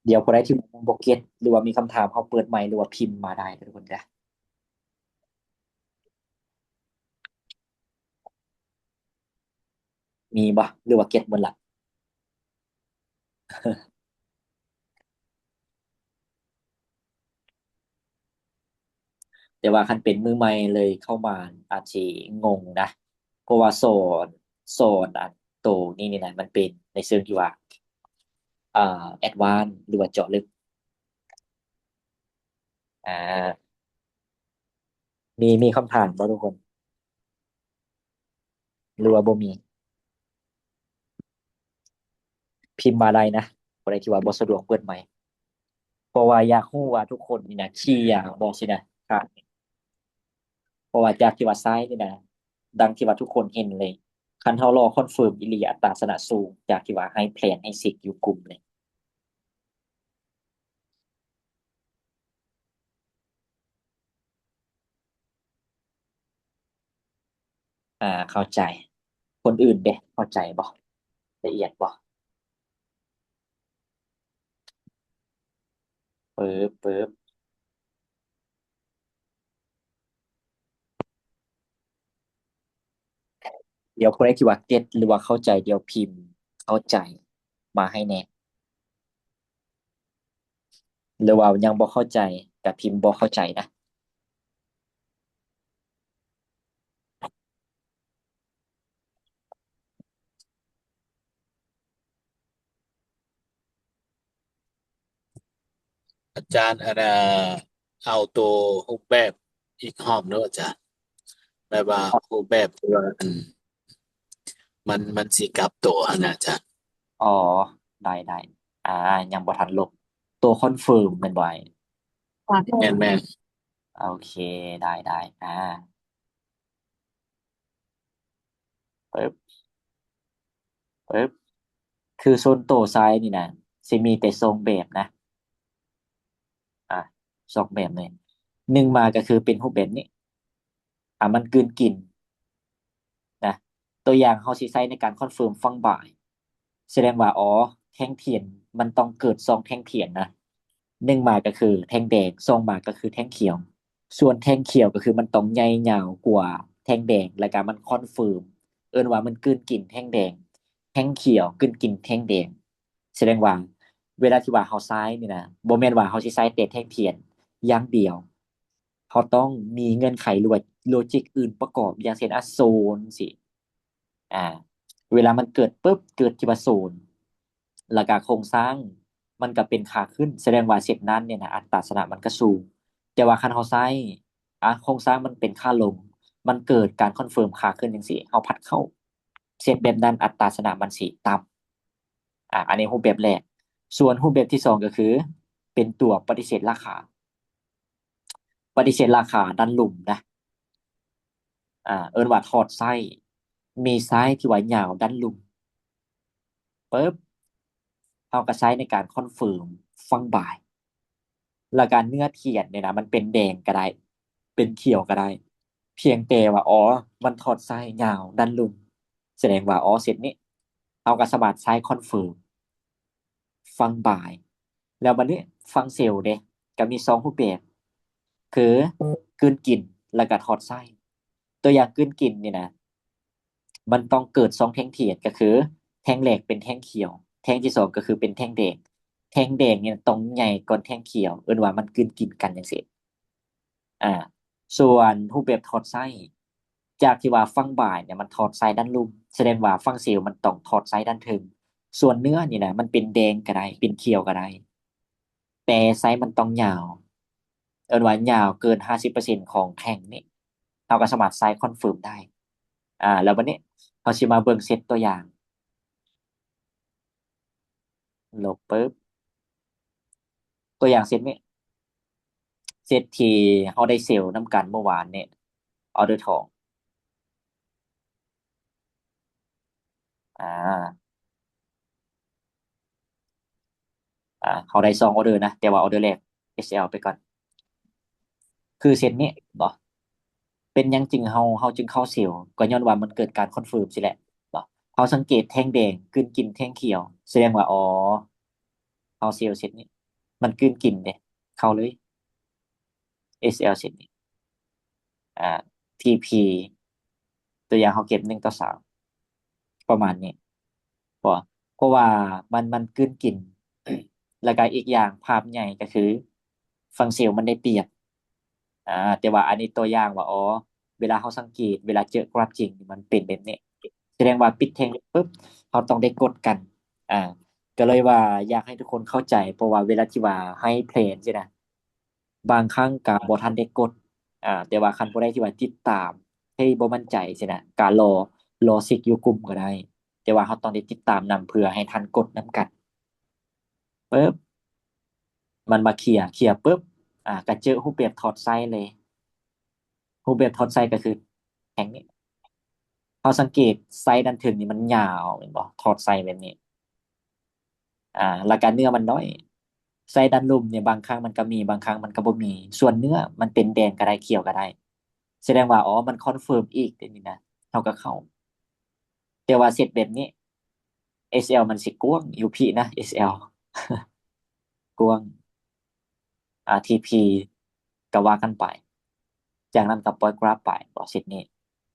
ດຽວຜູ້ໃດທີ່ຍັງບໍ່ເກັດ ຫຼືວ່າມີຄຳຖາມ ເຮົາເປີດໄມ ຫຼືວ່າພິມມາໄດ້ເດີທຸກຄົນເດີ. ມີບໍ່ ຫຼືວ່າເກັດໝົດລະ? ແຕ່ວ່າຄັນເປັນມືໃໝ່ເລີຍເຂົ້າມາ ອາດຊິງົງນະ ເພາະວ່າສອນ ສອນອັນໂຕນີ້ນີ້ນະ ມັນເປັນໃນເຊີງທີ່ວ່າ ອ່າ ແອັດວານ ຫຼືວ່າເຈາະເລິກ. ອ່າ ມີ ມີຄຳຖາມບໍ່ທຸກຄົນ ຫຼືວ່າບໍ່ມີ? ພິມມາໄດ້ນະ ຜູ້ໃດທີ່ວ່າບໍ່ສະດວກເປີດໄມ ເພາະວ່າຢາກຮູ້ວ່າທຸກຄົນນີ້ນະ ເຄຍບໍ່ຊີ້ນະ ເພາະວ່າຈາກທີ່ວ່າໃຊ້ນີ້ນະ ດັ່ງທີ່ວ່າທຸກຄົນເຫັນເລີຍ ຄັນເຮົາລໍຄອນເຟີມອີ່ຫຼີ ອັດຕາຊະນະສູງ ຈາກທີ່ວ່າໃຫ້ແພນໃຫ້ເຊັກຢູ່ກຸ່ມເລີຍ. ອ່າ ເຂົ້າໃຈ. ຄົນອື່ນເດ ເຂົ້າໃຈບໍ່? ລະອຽດບໍ່? ປຶບ ປຶບ ດຽວຜູ້ໃດທີ່ວ່າເກັດ ຫຼືວ່າເຂົ້າໃຈ ດຽວພິມເຂົ້າໃຈມາໃຫ້ແດ່. ຫຼືວ່າຍັງບໍ່ເຂົ້າໃຈ ກະພິມບໍ່ເຂົ້າໃຈນະ. ອາຈານ ອັນ ເອົາໂຕຮູບແບບອີກຮອບເນາະອາຈານ ແບບວ່າຮູບແບບທີ່ວ່າ ອັນ ມັນ ມັນຊິກັບໂຕຫັ້ນນະອາຈານ. ອໍ ໄດ້ໆ ອ່າ ຍັງບໍ່ທັນລົບ ໂຕຄອນເຟີມແມ່ນບໍ່ອ້າຍ? ແມ່ນໆ ໂອເຄ ໄດ້ໆ ອ່າ ປຶບ ປຶບ ຄືສ່ວນໂຕຊາຍນີ້ນະ ຊິມີແຕ່ສອງແບບນະ ອ່າ ສອງແບບເລີຍ ໜຶ່ງມາກໍຄືເປັນຮູບແບບນີ້ ອ່າ ມັນກືນກິນນະ ຕົວຢ່າງເຮົາຊິໃຊ້ໃນການຄອນເຟີມຝັ່ງບາຍ ສະແດງວ່າ ອໍ ແທ່ງທຽນມັນຕ້ອງເກີດສອງແທ່ງທຽນນະ ໜຶ່ງມາກໍຄືແທ່ງແດງ ສອງມາກໍຄືແທ່ງຂຽວ ສ່ວນແທ່ງຂຽວກໍຄືມັນຕ້ອງໃຫຍ່ຍາວກວ່າແທ່ງແດງ ແລ້ວກະມັນຄອນເຟີມ ເອີ້ນວ່າມັນກືນກິນແທ່ງແດງ ແທ່ງຂຽວກືນກິນແທ່ງແດງ. ສະແດງວ່າເວລາທີ່ວ່າເຮົາໃຊ້ນີ້ນະ ບໍ່ແມ່ນວ່າເຮົາຊິໃຊ້ແຕ່ແທ່ງທຽນຢ່າງດຽວ ເຮົາຕ້ອງມີເງື່ອນໄຂ ຫຼືວ່າໂລຈິກອື່ນປະກອບ ຢ່າງເຊັ່ນ ອາ ໂຊນຊີ້ ອ່າ ເວລາມັນເກີດປຶບ ເກີດທີ່ວ່າໂຊນ ແລ້ວກະໂຄງສ້າງມັນກະເປັນຂາຂຶ້ນ ສະແດງວ່າເຊັດນັ້ນນີ້ນະ ອັດຕາຊະນະມັນກະສູງ. ແຕ່ວ່າຄັນເຮົາໃຊ້ ອ່າ ໂຄງສ້າງມັນເປັນຂາລົງ ມັນເກີດການຄອນເຟີມຂາຂຶ້ນຈັ່ງຊີ້ ເຮົາພັດເຂົ້າ ເຊັດແບບນັ້ນອັດຕາຊະນະມັນຊິຕ່ຳ. ອ່າ ອັນນີ້ຮູບແບບແລກ. ສ່ວນຮູບແບບທີສອງກໍຄືເປັນຕົວປະຕິເສດລາຄາ ປະຕິເສດລາຄາດ້ານລຸ່ມນະ ອ່າ ເອີ້ນວ່າຖອດໄຊ ມີໄຊທີ່ວ່າຍາວດ້ານລຸ່ມ ປຶບ ເຮົາກໍໃຊ້ໃນການຄອນເຟີມຝັ່ງບາຍ ແລ້ວກະເນື້ອທຽນນີ້ນະ ມັນເປັນແດງກໍໄດ້ ເປັນຂຽວກໍໄດ້ ພຽງແຕ່ວ່າ ອໍ ມັນຖອດໄຊຍາວດ້ານລຸ່ມ ສະແດງວ່າ ອໍ ເຊັດນີ້ ເຮົາກໍສາມາດໃຊ້ຄອນເຟີມຝັ່ງບາຍ. ແລ້ວບັດນີ້ຝັ່ງເຊວເດ ຄັ ກໍມີສອງຮູບແບບ ຄືກືນກິນ ແລ້ວກໍຖອດໄສ້. ຕົວຢ່າງກືນກິນນີ້ນະ ມັນຕ້ອງເກີດສອງແທ່ງທຽນ ກໍຄືແທ່ງແລກເປັນແທ່ງຂຽວ ແທ່ງທີສອງກໍຄືເປັນແທ່ງແດງ. ແທ່ງແດງນີ້ຕ້ອງໃຫຍ່ກ່ອນແທ່ງຂຽວ ເອີ້ນວ່າມັນກືນກິນກັນຈັ່ງຊີ້. ອາ ສ່ວນຮູບແບບຖອດໄສ້ ຈາກທີ່ວ່າຝັ່ງບາຍນີ້ມັນຖອດໄສ້ດ້ານລຸ່ມ ສະແດງວ່າຝັ່ງເຊວມັນຕ້ອງຖອດໄສ້ດ້ານເທິງ. ສ່ວນເນື້ອນີ້ນະ ມັນເປັນແດງກໍໄດ້ ເປັນຂຽວກໍໄດ້ ແຕ່ໄສ້ມັນຕ້ອງຍາວ ເອີ້ນວ່າຍາວເກີນຫ້າສິບເປີເຊັນຂອງແທ່ງນີ້ ເຮົາກໍສາມາດໃຊ້ຄອນເຟີມໄດ້. ອາ ແລ້ວບັດນີ້ເຮົາຊິມາເບິ່ງເຊັດຕົວຢ່າງ ລົບປຶບ ຕົວຢ່າງເຊັດນີ້ ເຊັດທີ່ເຮົາໄດ້ເຊວນຳກັນເມື່ອວານນີ້ ອໍເດີທອງ ອາ ອາ ເຮົາໄດ້ສອງອໍເດີນະ ແຕ່ວ່າອໍເດີແລກ ເອສແອລ ໄປກ່ອນ ຄືເຊັ່ນນີ້ບໍ ເປັນຫຍັງຈຶ່ງເຮົາ ເຮົາຈຶ່ງເຂົ້າເຊວ? ກໍຍ້ອນວ່າມັນເກີດການຄອນເຟີມຊີ້ແຫຼະບໍ. ເຮົາສັງເກດແທ່ງແດງກືນກິນແທ່ງຂຽວ ສະແດງວ່າ ອໍ ເຮົາເຊວເຊັ່ນນີ້ ມັນກືນກິນເດ້ ເຂົ້າເລີຍ ເອສແອລ ເຊັ່ນນີ້ ອາ ທີພີ ຕົວຢ່າງເຮົາເກັບໜຶ່ງຕໍ່ສາມ ປະມານນີ້ ເພາະ ເພາະວ່າມັນ ມັນກືນກິນ ແລ້ວກະອີກຢ່າງພາບໃຫຍ່ກໍຄືຝັ່ງເຊວມັນໄດ້ປຽບ. ອາ ແຕ່ວ່າອັນນີ້ຕົວຢ່າງວ່າ ອໍ ເວລາເຮົາສັງເກດ ເວລາເຈີກຣາຟຈິງ ມັນເປັນແບບນີ້ ສະແດງວ່າປິດແທ່ງປຶບ ເຮົາຕ້ອງໄດ້ກົດກັນ. ອາ ກໍເລີຍວ່າຢາກໃຫ້ທຸກຄົນເຂົ້າໃຈ ເພາະວ່າເວລາທີ່ວ່າໃຫ້ເທຣນຊີ້ນະ ບາງຄັ້ງກໍບໍ່ທັນໄດ້ກົດ ອາ ແຕ່ວ່າຄັນຜູ້ໃດທີ່ວ່າຕິດຕາມໃຫ້ບໍ່ໝັ້ນໃຈຊີ້ນະ ກໍລໍ ລໍເຊັກຢູ່ກຸ່ມກໍໄດ້ ແຕ່ວ່າເຮົາຕ້ອງໄດ້ຕິດຕາມນຳ ເພື່ອໃຫ້ທັນກົດນຳກັນ. ປຶບ ມັນມາເຄຍ ເຄຍປຶບ ອາ ກໍເຈີຮູບແບບຖອດໄສ້ເລີຍ. ຮູບແບບຖອດໄສ້ກໍຄືແທ່ງນີ້ ເຮົາສັງເກດໄສ້ດ້ານເທິງນີ້ມັນຍາວແມ່ນບໍ່? ຖອດໄສ້ແບບນີ້ ອາ ແລ້ວກະເນື້ອມັນໜ້ອຍ. ໄສ້ດ້ານລຸ່ມນີ້ບາງຄັ້ງມັນກະມີ ບາງຄັ້ງມັນກະບໍ່ມີ. ສ່ວນເນື້ອມັນເປັນແດງກະໄດ້ ຂຽວກະໄດ້ ສະແດງວ່າ ອໍ ມັນຄອນເຟີມອີກເດ້ນີ້ນະ ເຮົາກະເຂົ້າ. ແຕ່ວ່າເຊັດແບບນີ້ ເອສແອລ ມັນຊິກວ້າງຢູ່ພີ້ນະ ເອສແອລ ກວ້າງ ອາ ທີພີ ກະວ່າກັນໄປ. ຈາກນັ້ນກະປ່ອຍກຣາຟໄປ ເຊັດນີ້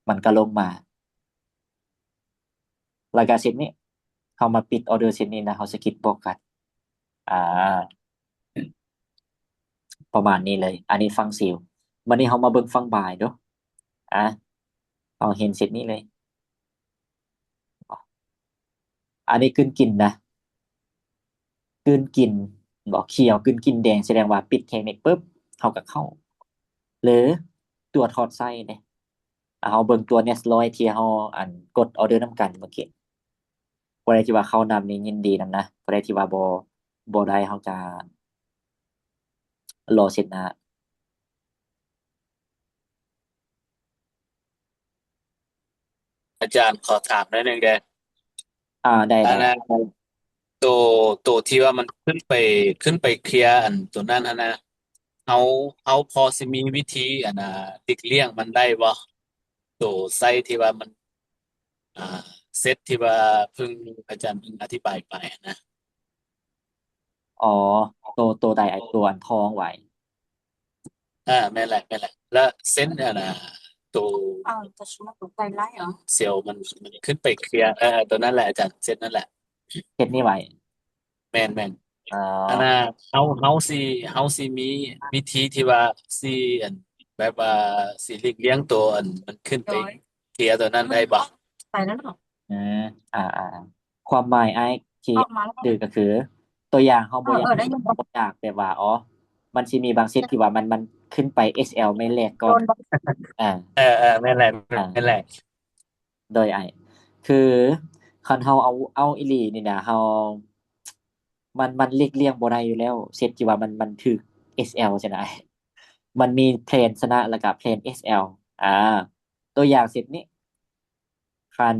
ມັນກະລົງມາ ແລ້ວກະເຊັດນີ້ ເຮົາມາປິດອໍເດີເຊັດນີ້ນະ ເຮົາສະກິດບອກກັນ ອາ ປະມານນີ້ເລີຍ. ອັນນີ້ຝັ່ງເຊວ. ບາດນີ້ເຮົາມາເບິ່ງຝັ່ງບາຍເດີ້ ອາ ເຮົາເຫັນເຊັດນີ້ເລີຍ. ອັນນີ້ກືນກິນນະ ກືນກິນບໍ ຂຽວກືນກິນແດງ ສະແດງວ່າປິດແທ່ງນີ້ປຶບ ເຮົາກະເຂົ້າ ຫຼືຕົວຖອດໄສ້ເດ້. ເຮົາເບິ່ງຕົວເນັກຮ້ອຍທີ່ເຮົາ ອັນ ກົດອໍເດີນຳກັນເມື່ອກີ້. ຜູ້ໃດທີ່ວ່າເຂົ້ານຳນີ້ຍິນດີນຳນະ ຜູ້ໃດທີ່ວ່າບໍ່ ບໍ່ໄດ້ ເຮົາຈະລໍເຊັດໜ້າ. ອາຈານ ຂໍຖາມໜ້ອຍໜຶ່ງເດີ້. ອາ ໄດ້ ອັນນັ້ນ ໂຕ ໂຕທີ່ວ່າມັນຂຶ້ນໄປ ຂຶ້ນໄປເຄຍອັນໂຕນັ້ນຫັ້ນນະ ເຮົາ ເຮົາພໍຊິມີວິທີ ອັນ ອາ ຫຼີກລ່ຽງມັນໄດ້ບໍ່? ໂຕໄຊທີ່ວ່າມັນ ອາ ເຊັດທີ່ວ່າເພິ່ງ ອາຈານເພິ່ງອະທິບາຍໄປຫັ້ນນະ. ອໍ ໂຕ ໂຕໃດ? ໂຕອັນທອງຫວາ? ອາ ແມ່ນແຫຼະ ແມ່ນແຫຼະ. ແລ້ວເຊັ່ນ ອັນນະ ໂຕ ເຊວມັນ ມັນຂຶ້ນໄປເຄຍ ເອີ ໂຕນັ້ນແຫຼະອາຈານ ເຊັ່ນນັ້ນແຫຼະ ເຮັດນີ້ໄວ້. ແມ່ນໆ. ອາ ອັນນະ ເຮົາ ເຮົາຊິ ເຮົາຊິມີວິທີທີ່ວ່າຊິ ອັນ ແບບວ່າຊິຫຼີກລ່ຽງໂຕ ອັນ ມັນຂຶ້ນໄປເຄຍໂຕນັ້ນໄດ້ບໍ່? ອືມ ອາໆ ຄວາມໝາຍອ້າຍທີ່ ອອກມາແລ້ວ ຄື ກໍຄື ຕົວຢ່າງເຮົາບໍ່ຢາກ ເອີ ໄດ້ຍິນບໍ່? ບໍ່ຢາກແບບວ່າ ອໍ ມັນຊິມີບາງເຊັດທີ່ວ່າມັນ ມັນຂຶ້ນໄປເອສແອລແມ່ນແລກກ່ອນ ອາ ເອີໆ ແມ່ນແຫຼະ ອາ ແມ່ນແຫຼະ. ໂດຍອ້າຍ ຄືຄັນເຮົາເອົາ ເອົາອີ່ຫຼີນີ້ນະ ເຮົາ ມັນ ມັນຫຼີກລ່ຽງບໍ່ໄດ້ຢູ່ແລ້ວ ເຊັດທີ່ວ່າມັນ ມັນຖືກເອສແອລຊັ້ນນະ ມັນມີແພນຊະນະ ແລ້ວກະແພນເອສແອລ ອາ ຕົວຢ່າງເຊັ່ນນີ້ ຄັນ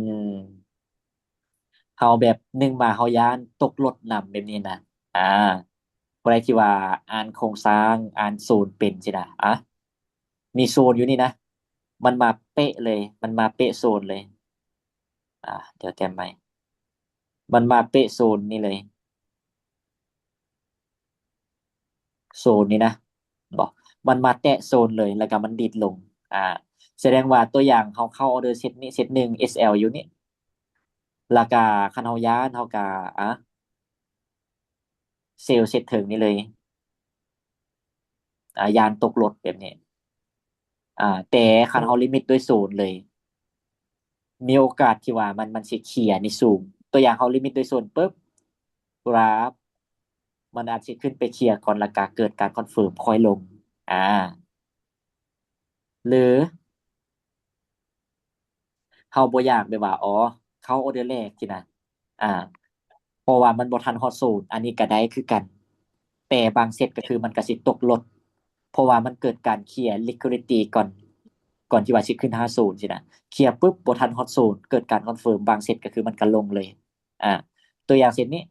ເຮົາແບບໜຶ່ງມາເຮົາຢ້ານຕົກລົດນຳແບບນີ້ນະ ອາ ຜູ້ໃດທີ່ວ່າອ່ານໂຄງສ້າງ ອ່ານໂຊນເປັນຊີ້ນະ ອາ ມີໂຊນຢູ່ນີ້ນະ ມັນມາເປະເລີຍ ມັນມາເປະໂຊນເລີຍ ອາ ດຽວແຕ້ມໃໝ່ ມັນມາເປະໂຊນນີ້ເລີຍ. ໂຊນນີ້ນະ ບໍ່ ມັນມາແຕະໂຊນເລີຍ ແລ້ວກໍມັນດີດລົງ ອາ ສະແດງວ່າຕົວຢ່າງເຮົາເຂົ້າອອເດີເຊັດນີ້ ເຊັດໜຶ່ງ ເອສແອລ ຢູ່ນີ້ ແລ້ວກໍຄັນເຮົາຢ້ານ ເຮົາກໍ ອາ ເຊວເຊັດເທິງນີ້ເລີຍ ອາ ຢ້ານຕົກລົດແບບນີ້ ອາ ແຕ່ຄັນເຮົາລິມິດດ້ວຍໂຊນເລີຍ ມີໂອກາດທີ່ວ່າມັນ ມັນຊິເຄຍໃນສູງ ຕົວຢ່າງເຮົາລິມິດດ້ວຍໂຊນປຶບ ກຣາຟມັນອາດຊິຂຶ້ນໄປເຄຍກ່ອນ ແລ້ວກະເກີດການຄອນເຟີມຄ່ອຍລົງ ອາ ຫຼື ເຮົາບໍ່ຢາກແບບວ່າ ອໍ ເຂົ້າອອເດີແລກຊີ້ນະ ອາ ເພາະວ່າມັນບໍ່ທັນຮອດໂຊນ ອັນນີ້ກະໄດ້ຄືກັນ ແຕ່ບາງເຊັດກະຄືມັນກະຊິຕົກລົດ ເພາະວ່າມັນເກີດການເຄຍ liquidity ກ່ອນ ກ່ອນທີ່ວ່າຊິຂຶ້ນຫາໂຊນຊີ້ນະ ເຄຍປຶບບໍ່ທັນຮອດໂຊນ ເກີດການຄອນເຟີມ ບາງເຊັດກະຄືມັນກະລົງເລີຍ ອາ ຕົວຢ່າງເຊັ່ນນີ້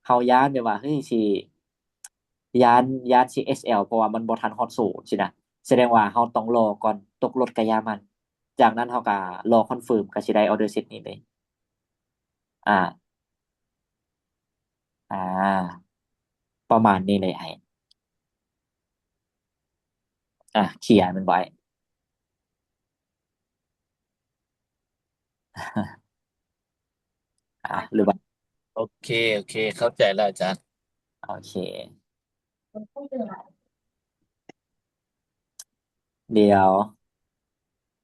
ເຮົາຢ້ານແບບວ່າ ເຮີ້ຍ ຊິ ຢ້ານ ຢ້ານຊິ ເອສແອລ ເພາະວ່າມັນບໍ່ທັນຮອດໂຊນຊີ້ນະ ສະແດງວ່າເຮົາຕ້ອງລໍກ່ອນ ຕົກລົດກະຢ່າມັນ ຈາກນັ້ນເຮົາກະລໍຄອນເຟີມ ກະຊິໄດ້ອອເດີເຊັດນີ້ເລີຍ ອາ ອາ ປະມານນີ້ເລີຍອ້າຍ ອາ ເຄຍແມ່ນບໍ່ອ້າຍ? ອາ ຫຼືວ່າ ໂອເຄ ໂອເຄ ເຂົ້າໃຈແລ້ວອາຈານ ໂອເຄ ດຽວ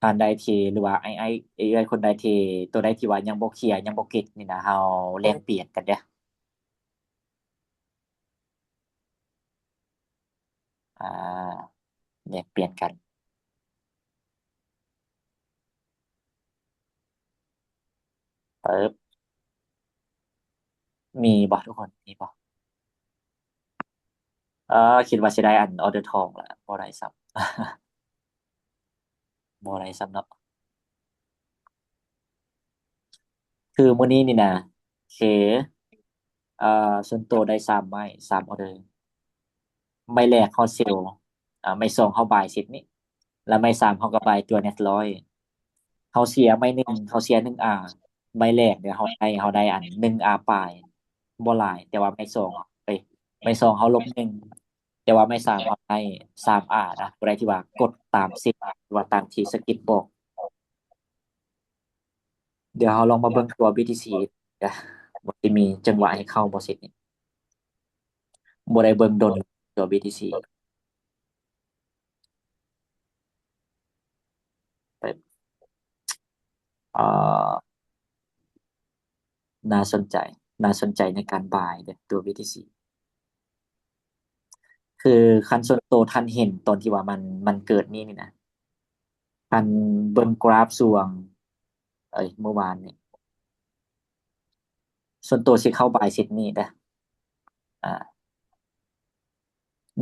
ທ່ານໃດທີ່ ຫຼືວ່າອ້າຍ ອ້າຍ ເອື້ອຍຄົນໃດທີ່ ຕົວໃດທີ່ວ່າຍັງບໍ່ເຄຍ ຍັງບໍ່ເກັດນີ້ນະ ເຮົາແລກປ່ຽນກັນເດີ້ ອາ ແລກປ່ຽນກັນ ປຶບ ມີບໍ່ທຸກຄົນ ມີບໍ່? ເອີ ຄິດວ່າຊິໄດ້ອັນ ອອເດີທອງລະ ບໍ່ໄດ້ຊ້ຳ ບໍ່ໄດ້ຊ້ຳເນາະ ຄືມື້ນີ້ນີ້ນະ ຄື ເອີ ສ່ວນໂຕໄດ້ສາມໄມ້ ສາມອອເດີ ໄມ້ແລກເຮົາເຊວ ອາ ໄມ້ສອງເຮົາບາຍເຊັດນີ້ ແລ້ວໄມ້ສາມເຮົາກໍບາຍຕົວເນັດຮ້ອຍ ເຮົາເສຍໄມ້ໜຶ່ງ ເຮົາເສຍໜຶ່ງອາ ໄມ້ແລກເດ ເຮົາໄດ້ ເຮົາໄດ້ອັນໜຶ່ງອາປາຍ ບໍ່ຫຼາຍ ແຕ່ວ່າໄມ້ສອງ ເອີຍ ໄມ້ສອງເຮົາລົບໜຶ່ງ ແຕ່ວ່າໄມ້ສາມເຮົາໄດ້ສາມອານະ ຜູ້ໃດທີ່ວ່າກົດຕາມເຊັດ ຫຼືວ່າຕາມທີ່ສະກິດບອກ ດຽວເຮົາລອງມາເບິ່ງຕົວ ບີ ທີ ຊີ ເດີ້ ວ່າຊິມີຈັງຫວະໃຫ້ເຂົ້າບໍ່ເຊັດນີ້ ບໍ່ໄດ້ເບິ່ງດົນຕົວ ບີ ທີ ຊີ ເອີ ໜ້າສົນໃຈ ໜ້າສົນໃຈໃນການບາຍເດີ້ ຕົວ ບີ ທີ ຊີ ຄືຄັນສ່ວນໂຕທ່ານເຫັນຕອນທີ່ວ່າມັນ ມັນເກີດນີ້ນີ້ນະ ທ່ານເບິ່ງກຣາຟຊ່ວງ ເອີຍ ມື້ວານນີ້ ສ່ວນໂຕຊິເຂົ້າບາຍເຊັດນີ້ເດີ້ ອາ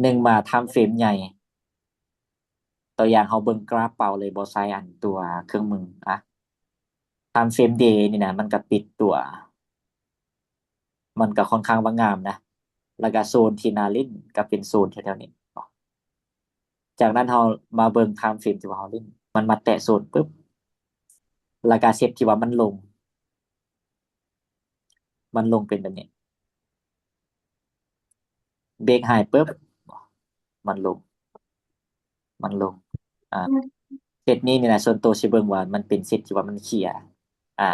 ໜຶ່ງມາທາມເຟຣມໃຫຍ່ ຕົວຢ່າງເຮົາເບິ່ງກຣາຟເປົ່າເລີຍ ບໍ່ໃຊ້ອັນຕົວເຄື່ອງມື ອາ ທາມເຟຣມເດນີ້ນະ ມັນກະປິດຕົວ ມັນກະຄ່ອນຂ້າງວ່າງາມນະ ແລ້ວກະໂຊນທີ່ໜ້າຫຼິ້ນກະເປັນໂຊນແຖວໆນີ້ ຈາກນັ້ນເຮົາມາເບິ່ງທາມເຟຣມທີ່ວ່າເຮົາຫຼິ້ນ ມັນມາແຕະໂຊນປຶບ ແລ້ວກະເຊັດທີ່ວ່າມັນລົງ ມັນລົງເປັນແບບນີ້ ເບຣກໄຮປຶບ ມັນລົງ ມັນລົງ ອາ ເຊັດນີ້ນີ້ນະ ສ່ວນໂຕຊິເບິ່ງວ່າມັນເປັນເຊັດທີ່ວ່າມັນເຄຍ ອາ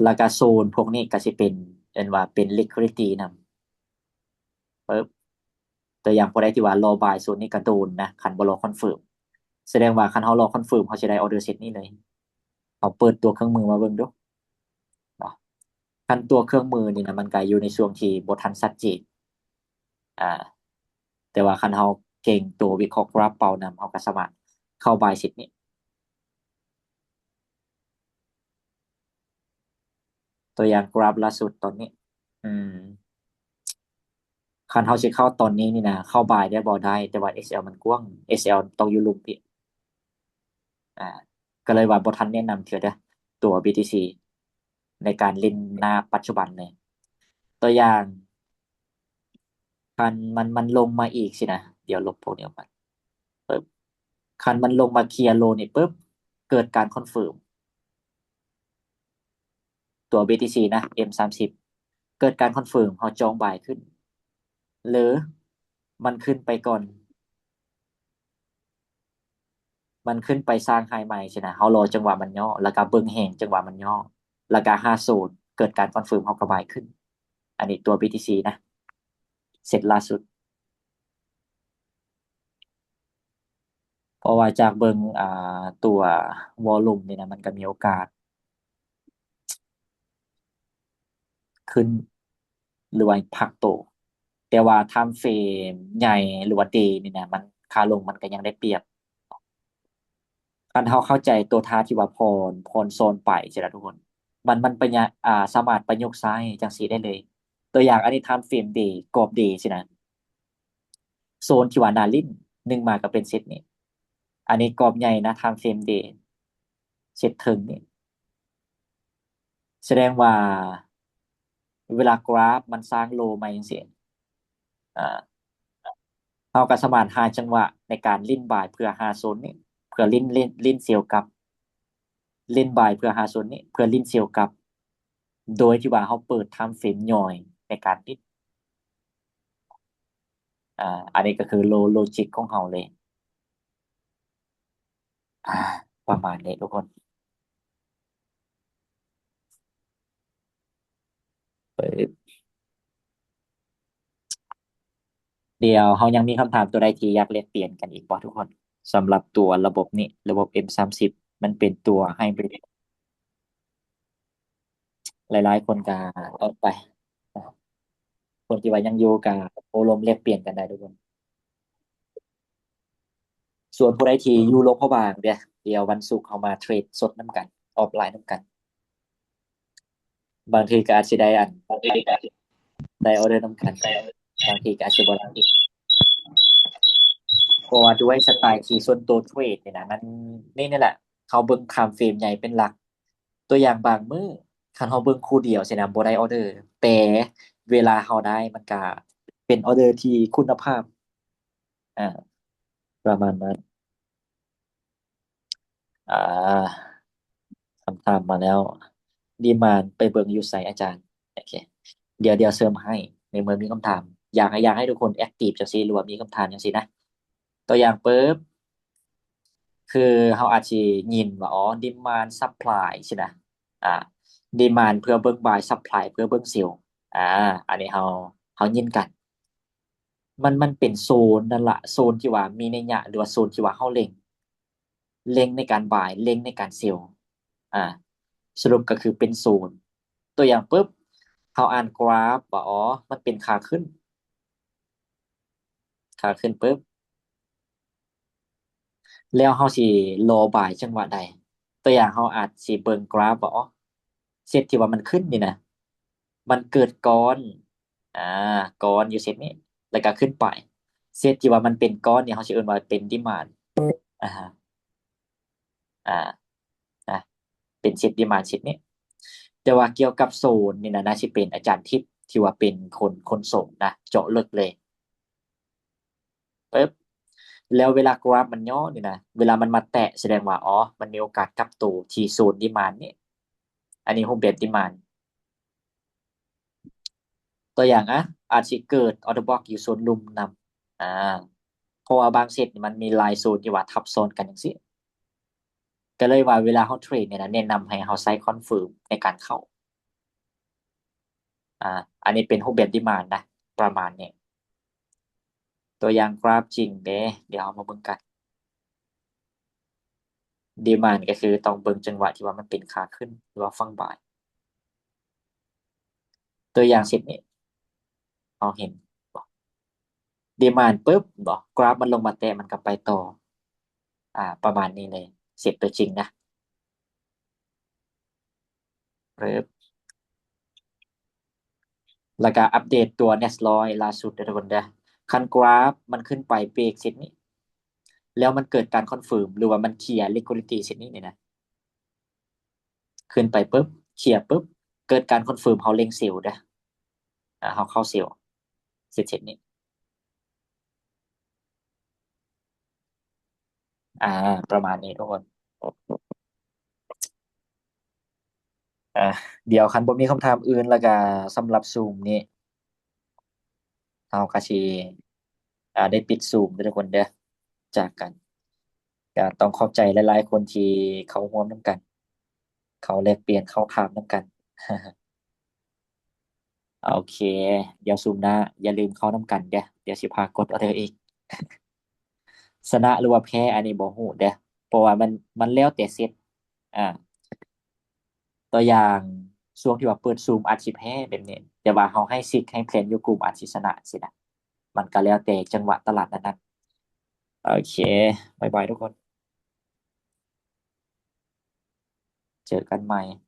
ແລ້ວກະໂຊນພວກນີ້ກະຊິເປັນ ເອີ້ນວ່າເປັນ liquidity ນຳ ປຶບ ຕົວຢ່າງຜູ້ໃດທີ່ວ່າລໍບາຍໂຊນນີ້ກະໂດນນະ ຄັນບໍ່ລໍຄອນເຟີມ ສະແດງວ່າຄັນເຮົາລໍຄອນເຟີມ ເຮົາຊິໄດ້ອອເດີເຊັດນີ້ເລີຍ ເຮົາເປີດຕົວເຄື່ອງມືມາເບິ່ງດູເນາະ ຄັນຕົວເຄື່ອງມືນີ້ນະ ມັນກະຢູ່ໃນຊ່ວງທີ່ບໍ່ທັນຊັດເຈນ ອາ ແຕ່ວ່າຄັນເຮົາເກັ່ງຕົວວິເຄາະກຣາຟເປົ່ານຳ ເຮົາກະສາມາດເຂົ້າບາຍເຊັດນີ້ ຕົວຢ່າງກຣາຟລ່າສຸດຕອນນີ້ ອືມ ຄັນເຮົາຊິເຂົ້າຕອນນີ້ນີ້ນະ ເຂົ້າບາຍໄດ້ບໍ່? ໄດ້ ແຕ່ວ່າ ເອສແອລ ມັນກວ້າງ ເອສແອລ ຕ້ອງຢູ່ລຸ່ມພີ້ ອາ ກໍເລີຍວ່າບໍ່ທັນແນະນຳເທື່ອເດີ້ ຕົວ ບີ ທີ ຊີ ໃນການຫຼິ້ນໜ້າປັດຈຸບັນເລີຍ ຕົວຢ່າງ ຄັນມັນ ມັນລົງມາອີກຊີ້ນະ ດຽວລົບພວກນີ້ອອກມາ ປຶບ ຄັນມັນລົງມາເຄຍໂລນີ້ປຶບ ເກີດການຄອນເຟີມ ຕົວ ບີ ທີ ຊີ ນະ ເອັມ ສາມສິບ ເກີດການຄອນເຟີມ ເຮົາຈ້ອງບາຍຂຶ້ນ ຫຼືມັນຂຶ້ນໄປກ່ອນ ມັນຂຶ້ນໄປສ້າງໄຮໃໝ່ຊີ້ນະ ເຮົາລໍຈັງຫວະມັນຫຍໍ້ ແລ້ວກະເບິ່ງແຮງຈັງຫວະມັນຫຍໍ້ ແລ້ວກະຫາໂຊນ ເກີດການຄອນເຟີມ ເຮົາກະບາຍຂຶ້ນ. ອັນນີ້ຕົວບີທີຊີນະ ເຊັດລ່າສຸດ. ເພາະວ່າຈາກເບິ່ງ ອ່າ ຕົວວໍລຸ່ມນີ້ນະ ມັນກະມີໂອກາດຂຶ້ນ ຫຼືວ່າພັກໂຕ ແຕ່ວ່າທາມເຟຣມໃຫຍ່ ຫຼືວ່າເດນີ້ນະ ມັນ ຂາລົງມັນກະຍັງໄດ້ປຽບ. ຄັນເຮົາເຂົ້າໃຈຕົວທ່າທີ່ວ່າພອນ ພອນຊອນໄປຊີ້ນະທຸກຄົນ ມັນ ມັນປະຍະ ອ່າ ສາມາດປະຍຸກໃຊ້ຈັ່ງຊີ້ໄດ້ເລີຍ. ຕົວຢ່າງ ອັນນີ້ທາມເຟຣມເດ ກອບເດຊີ້ນະ ໂຊນທີ່ວ່າໜ້າຫຼິ້ນ ໜຶ່ງມາກະເປັນເຊັດນີ້ ອັນນີ້ກອບໃຫຍ່ນະ ທາມເຟຣມເດ ເຊັດເທິງນີ້ ສະແດງວ່າເວລາກຣາຟມັນສ້າງໂລໃໝ່ຈັ່ງຊີ້ ອ່າ ເຮົາກະສາມາດຫາຈັງຫວະໃນການຫຼິ້ນບາຍເພື່ອຫາໂຊນນີ້ ເພື່ອຫຼິ້ນ ຫຼິ້ນ ຫຼິ້ນເຊວກັບ ຫຼິ້ນບາຍເພື່ອຫາໂຊນນີ້ ເພື່ອຫຼິ້ນເຊວກັບ ໂດຍທີ່ວ່າເຮົາເປີດທາມເຟຣມຍ່ອຍໃນການຫຼິ້ນ. ອ່າ ອັນນີ້ກະຄືໂລ ໂລຈິກຂອງເຮົາເລີຍ. ອ່າ ປະມານນີ້ທຸກຄົນ. ປຶບ ດຽວເຮົາຍັງມີຄຳຖາມຕົວໃດທີ່ຢາກແລກປ່ຽນກັນອີກບໍ່ທຸກຄົນ? ສຳລັບຕົວລະບົບນີ້ ລະບົບເອັມສາມສິບ ມັນເປັນຕົວໄຮບຣິດ ຫຼາຍໆຄົນກະອອກໄປ ຄົນທີ່ວ່າຍັງຢູ່ກະໂອ້ລົມແລກປ່ຽນກັນໄດ້ທຸກຄົນ. ສ່ວນຜູ້ໃດທີ່ຢູ່ຫຼວງພະບາງເດີ້ ດຽວວັນສຸກເຮົາມາເທຣດສົດນຳກັນ ອອບລາຍນຳກັນ ບາງທີກະອາດຊິໄດ້ອັນ ໄດ້ອໍເດີນຳກັນ ບາງທີກະອາດຊິບໍ່ໄດ້ ເພາະວ່າດ້ວຍສະໄຕທີ່ສ່ວນໂຕເທຣດນີ້ນະ ມັນ ນີ້ ນີ້ແຫຼະ ເຮົາເບິ່ງທາມເຟຣມໃຫຍ່ເປັນຫຼັກ. ຕົວຢ່າງບາງມື້ ຄັນເຮົາເບິ່ງຄູ່ດຽວຊີ້ນະ ບໍ່ໄດ້ອໍເດີ ແຕ່ເວລາເຮົາໄດ້ ມັນກະເປັນອໍເດີທີ່ຄຸນນະພາບ ອ່າ ປະມານນັ້ນ. ອ່າ ຄຳຖາມມາແລ້ວ ດີມານໄປເບິ່ງຢູ່ໃສອາຈານ? ໂອເຄ ດຽວ ດຽວເສີມໃຫ້ ໃນເມື່ອມີຄຳຖາມ ຢາກໃຫ້ ຢາກໃຫ້ທຸກຄົນແອັກຕິບຈັ່ງຊີ້ ຫຼືວ່າມີຄຳຖາມຈັ່ງຊີ້ນະ. ຕົວຢ່າງປຶບ ຄືເຮົາອາດຊິຍິນວ່າ ອໍ ດີມານຊັບພລາຍຊີ້ນະ ອ່າ ດີມານເພື່ອເບິ່ງບາຍ ຊັບພລາຍເພື່ອເບິ່ງເຊວ ອ່າ ອັນນີ້ເຮົາ ເຮົາຍິນກັນ ມັນ ມັນເປັນໂຊນນັ້ນລະ ໂຊນທີ່ວ່າມີໄນຍະ ຫຼືວ່າໂຊນທີ່ວ່າເຮົາເລັງ ເລັງໃນການບາຍ ເລັງໃນການເຊວ ອ່າ ສະຫຼຸບກະຄືເປັນໂຊນ. ຕົວຢ່າງປຶບ ເຮົາອ່ານກຣາຟວ່າ ອໍ ມັນເປັນຂາຂຶ້ນ ຂາຂຶ້ນປຶບ ແລ້ວເຮົາຊິລໍບາຍຈັງຫວະໃດ? ຕົວຢ່າງເຮົາອາດຊິເບິ່ງກຣາຟວ່າ ອໍ ເສັ້ນທີ່ວ່າມັນຂຶ້ນນີ້ນະ ມັນເກີດກ້ອນ ອ່າ ກ້ອນຢູ່ເສັ້ນນີ້ ແລ້ວກະຂຶ້ນໄປ ເສັ້ນທີ່ວ່າມັນເປັນກ້ອນນີ້ ເຮົາຊິເອີ້ນວ່າເປັນດີມານ ອ່າ ອ່າ ນະ ເປັນເສັ້ນດີມານເສັ້ນນີ້ ແຕ່ວ່າກ່ຽວກັບໂຊນນີ້ນະ ໜ້າຊິເປັນອາຈານທິບ ທີ່ວ່າເປັນຄົນ ຄົນສົງນະ ເຈາະເລິກເລີຍ ປຶບ ແລ້ວເວລາກຣາຟມັນຫຍໍ້ນີ້ນະ ເວລາມັນມາແຕະ ສະແດງວ່າ ອໍ ມັນມີໂອກາດກັບໂຕທີ່ໂຊນດີມານນີ້ ອັນນີ້ຮູບແບບດີມານ. ຕົວຢ່າງ ອາ ອາດຊິເກີດອໍເດີບລັອກຢູ່ໂຊນລຸ່ມນຳ ອາ ເພາະວ່າບາງເຊັດນີ້ມັນມີຫຼາຍໂຊນທີ່ວ່າທັບຊ້ອນກັນຈັ່ງຊີ້ ກະເລີຍວ່າເວລາເຮົາເທຣດນີ້ນະ ແນະນຳໃຫ້ເຮົາໃຊ້ຄອນເຟີມໃນການເຂົ້າ ອາ ອັນນີ້ເປັນຮູບແບບດີມານນະ ປະມານນີ້. ຕົວຢ່າງກຣາຟຈິງເດ້ ດຽວເຮົາມາເບິ່ງກັນ ດີມານກະຄືຕ້ອງເບິ່ງຈັງຫວະທີ່ວ່າມັນເປັນຂາຂຶ້ນ ຫຼືວ່າຝັ່ງບາຍ. ຕົວຢ່າງເຊັ່ນນີ້ ເຮົາເຫັນບໍ່ ດີມານປຶບ ເຫັນບໍ່ ກຣາຟມັນລົງມາແຕະ ມັນກະໄປຕໍ່ ອາ ປະມານນີ້ເລີຍ ເຊັດຕົວຈິງນະ. ປຶບ ແລ້ວກະອັບເດດຕົວເນັດຮ້ອຍລ່າສຸດເດີ້ທຸກຄົນເດີ້. ຄັນກຣາຟມັນຂຶ້ນໄປເບຣກເສັ້ນນີ້ ແລ້ວມັນເກີດການຄອນເຟີມ ຫຼືວ່າມັນເຄລຍລິຄວິດລິຕີເສັ້ນນີ້ນີ້ນະ ຂຶ້ນໄປປຶບ ເຄລຍປຶບ ເກີດການຄອນເຟີມ ເຮົາເລັງເຊວເດີ້ ອາ ເຮົາເຂົ້າເຊວ ເສັ້ນ ເສັ້ນນີ້ ອາ ປະມານນີ້ທຸກຄົນ. ອາ ດຽວຄັນບໍ່ມີຄຳຖາມອື່ນ ແລ້ວກະສຳລັບຊູມນີ້ ເຮົາກໍຊິ ອ່າ ໄດ້ປິດຊູມເດີທຸກຄົນເດີ ຈາກກັນ. ກໍຕ້ອງຂອບໃຈຫຼາຍໆຄົນທີ່ເຂົ້າຮ່ວມນຳກັນ ເຂົ້າແລກປ່ຽນ ເຂົ້າຖາມນຳກັນ. ໂອເຄ ດຽວຊຸມໜ້າຢ່າລືມເຂົ້ານຳກັນເດີ ດຽວຊິພາກົດອໍເດີອີກ. ຊະນະຫຼືວ່າແພ້ ອັນນີ້ບໍ່ຮູ້ເດີ ເພາະວ່າມັນ ມັນແລ້ວແຕ່ເຊັດ ອ່າ ຕົວຢ່າງ ຊ່ວງທີ່ວ່າເປີດຊູມອາດຊິແພ້ແບບນີ້ ແຕ່ວ່າເຮົາໃຫ້ຊິກໃຫ້ແພນຢູ່ກຸ່ມອາດຊິຊະນະຊີ້ນະ ມັນກໍແລ້ວແຕ່ຈັງຫວະຕະຫຼາດນັ້ນໆ. ໂອເຄ ບາຍບາຍທຸກຄົນ ເຈີກັນໃໝ່.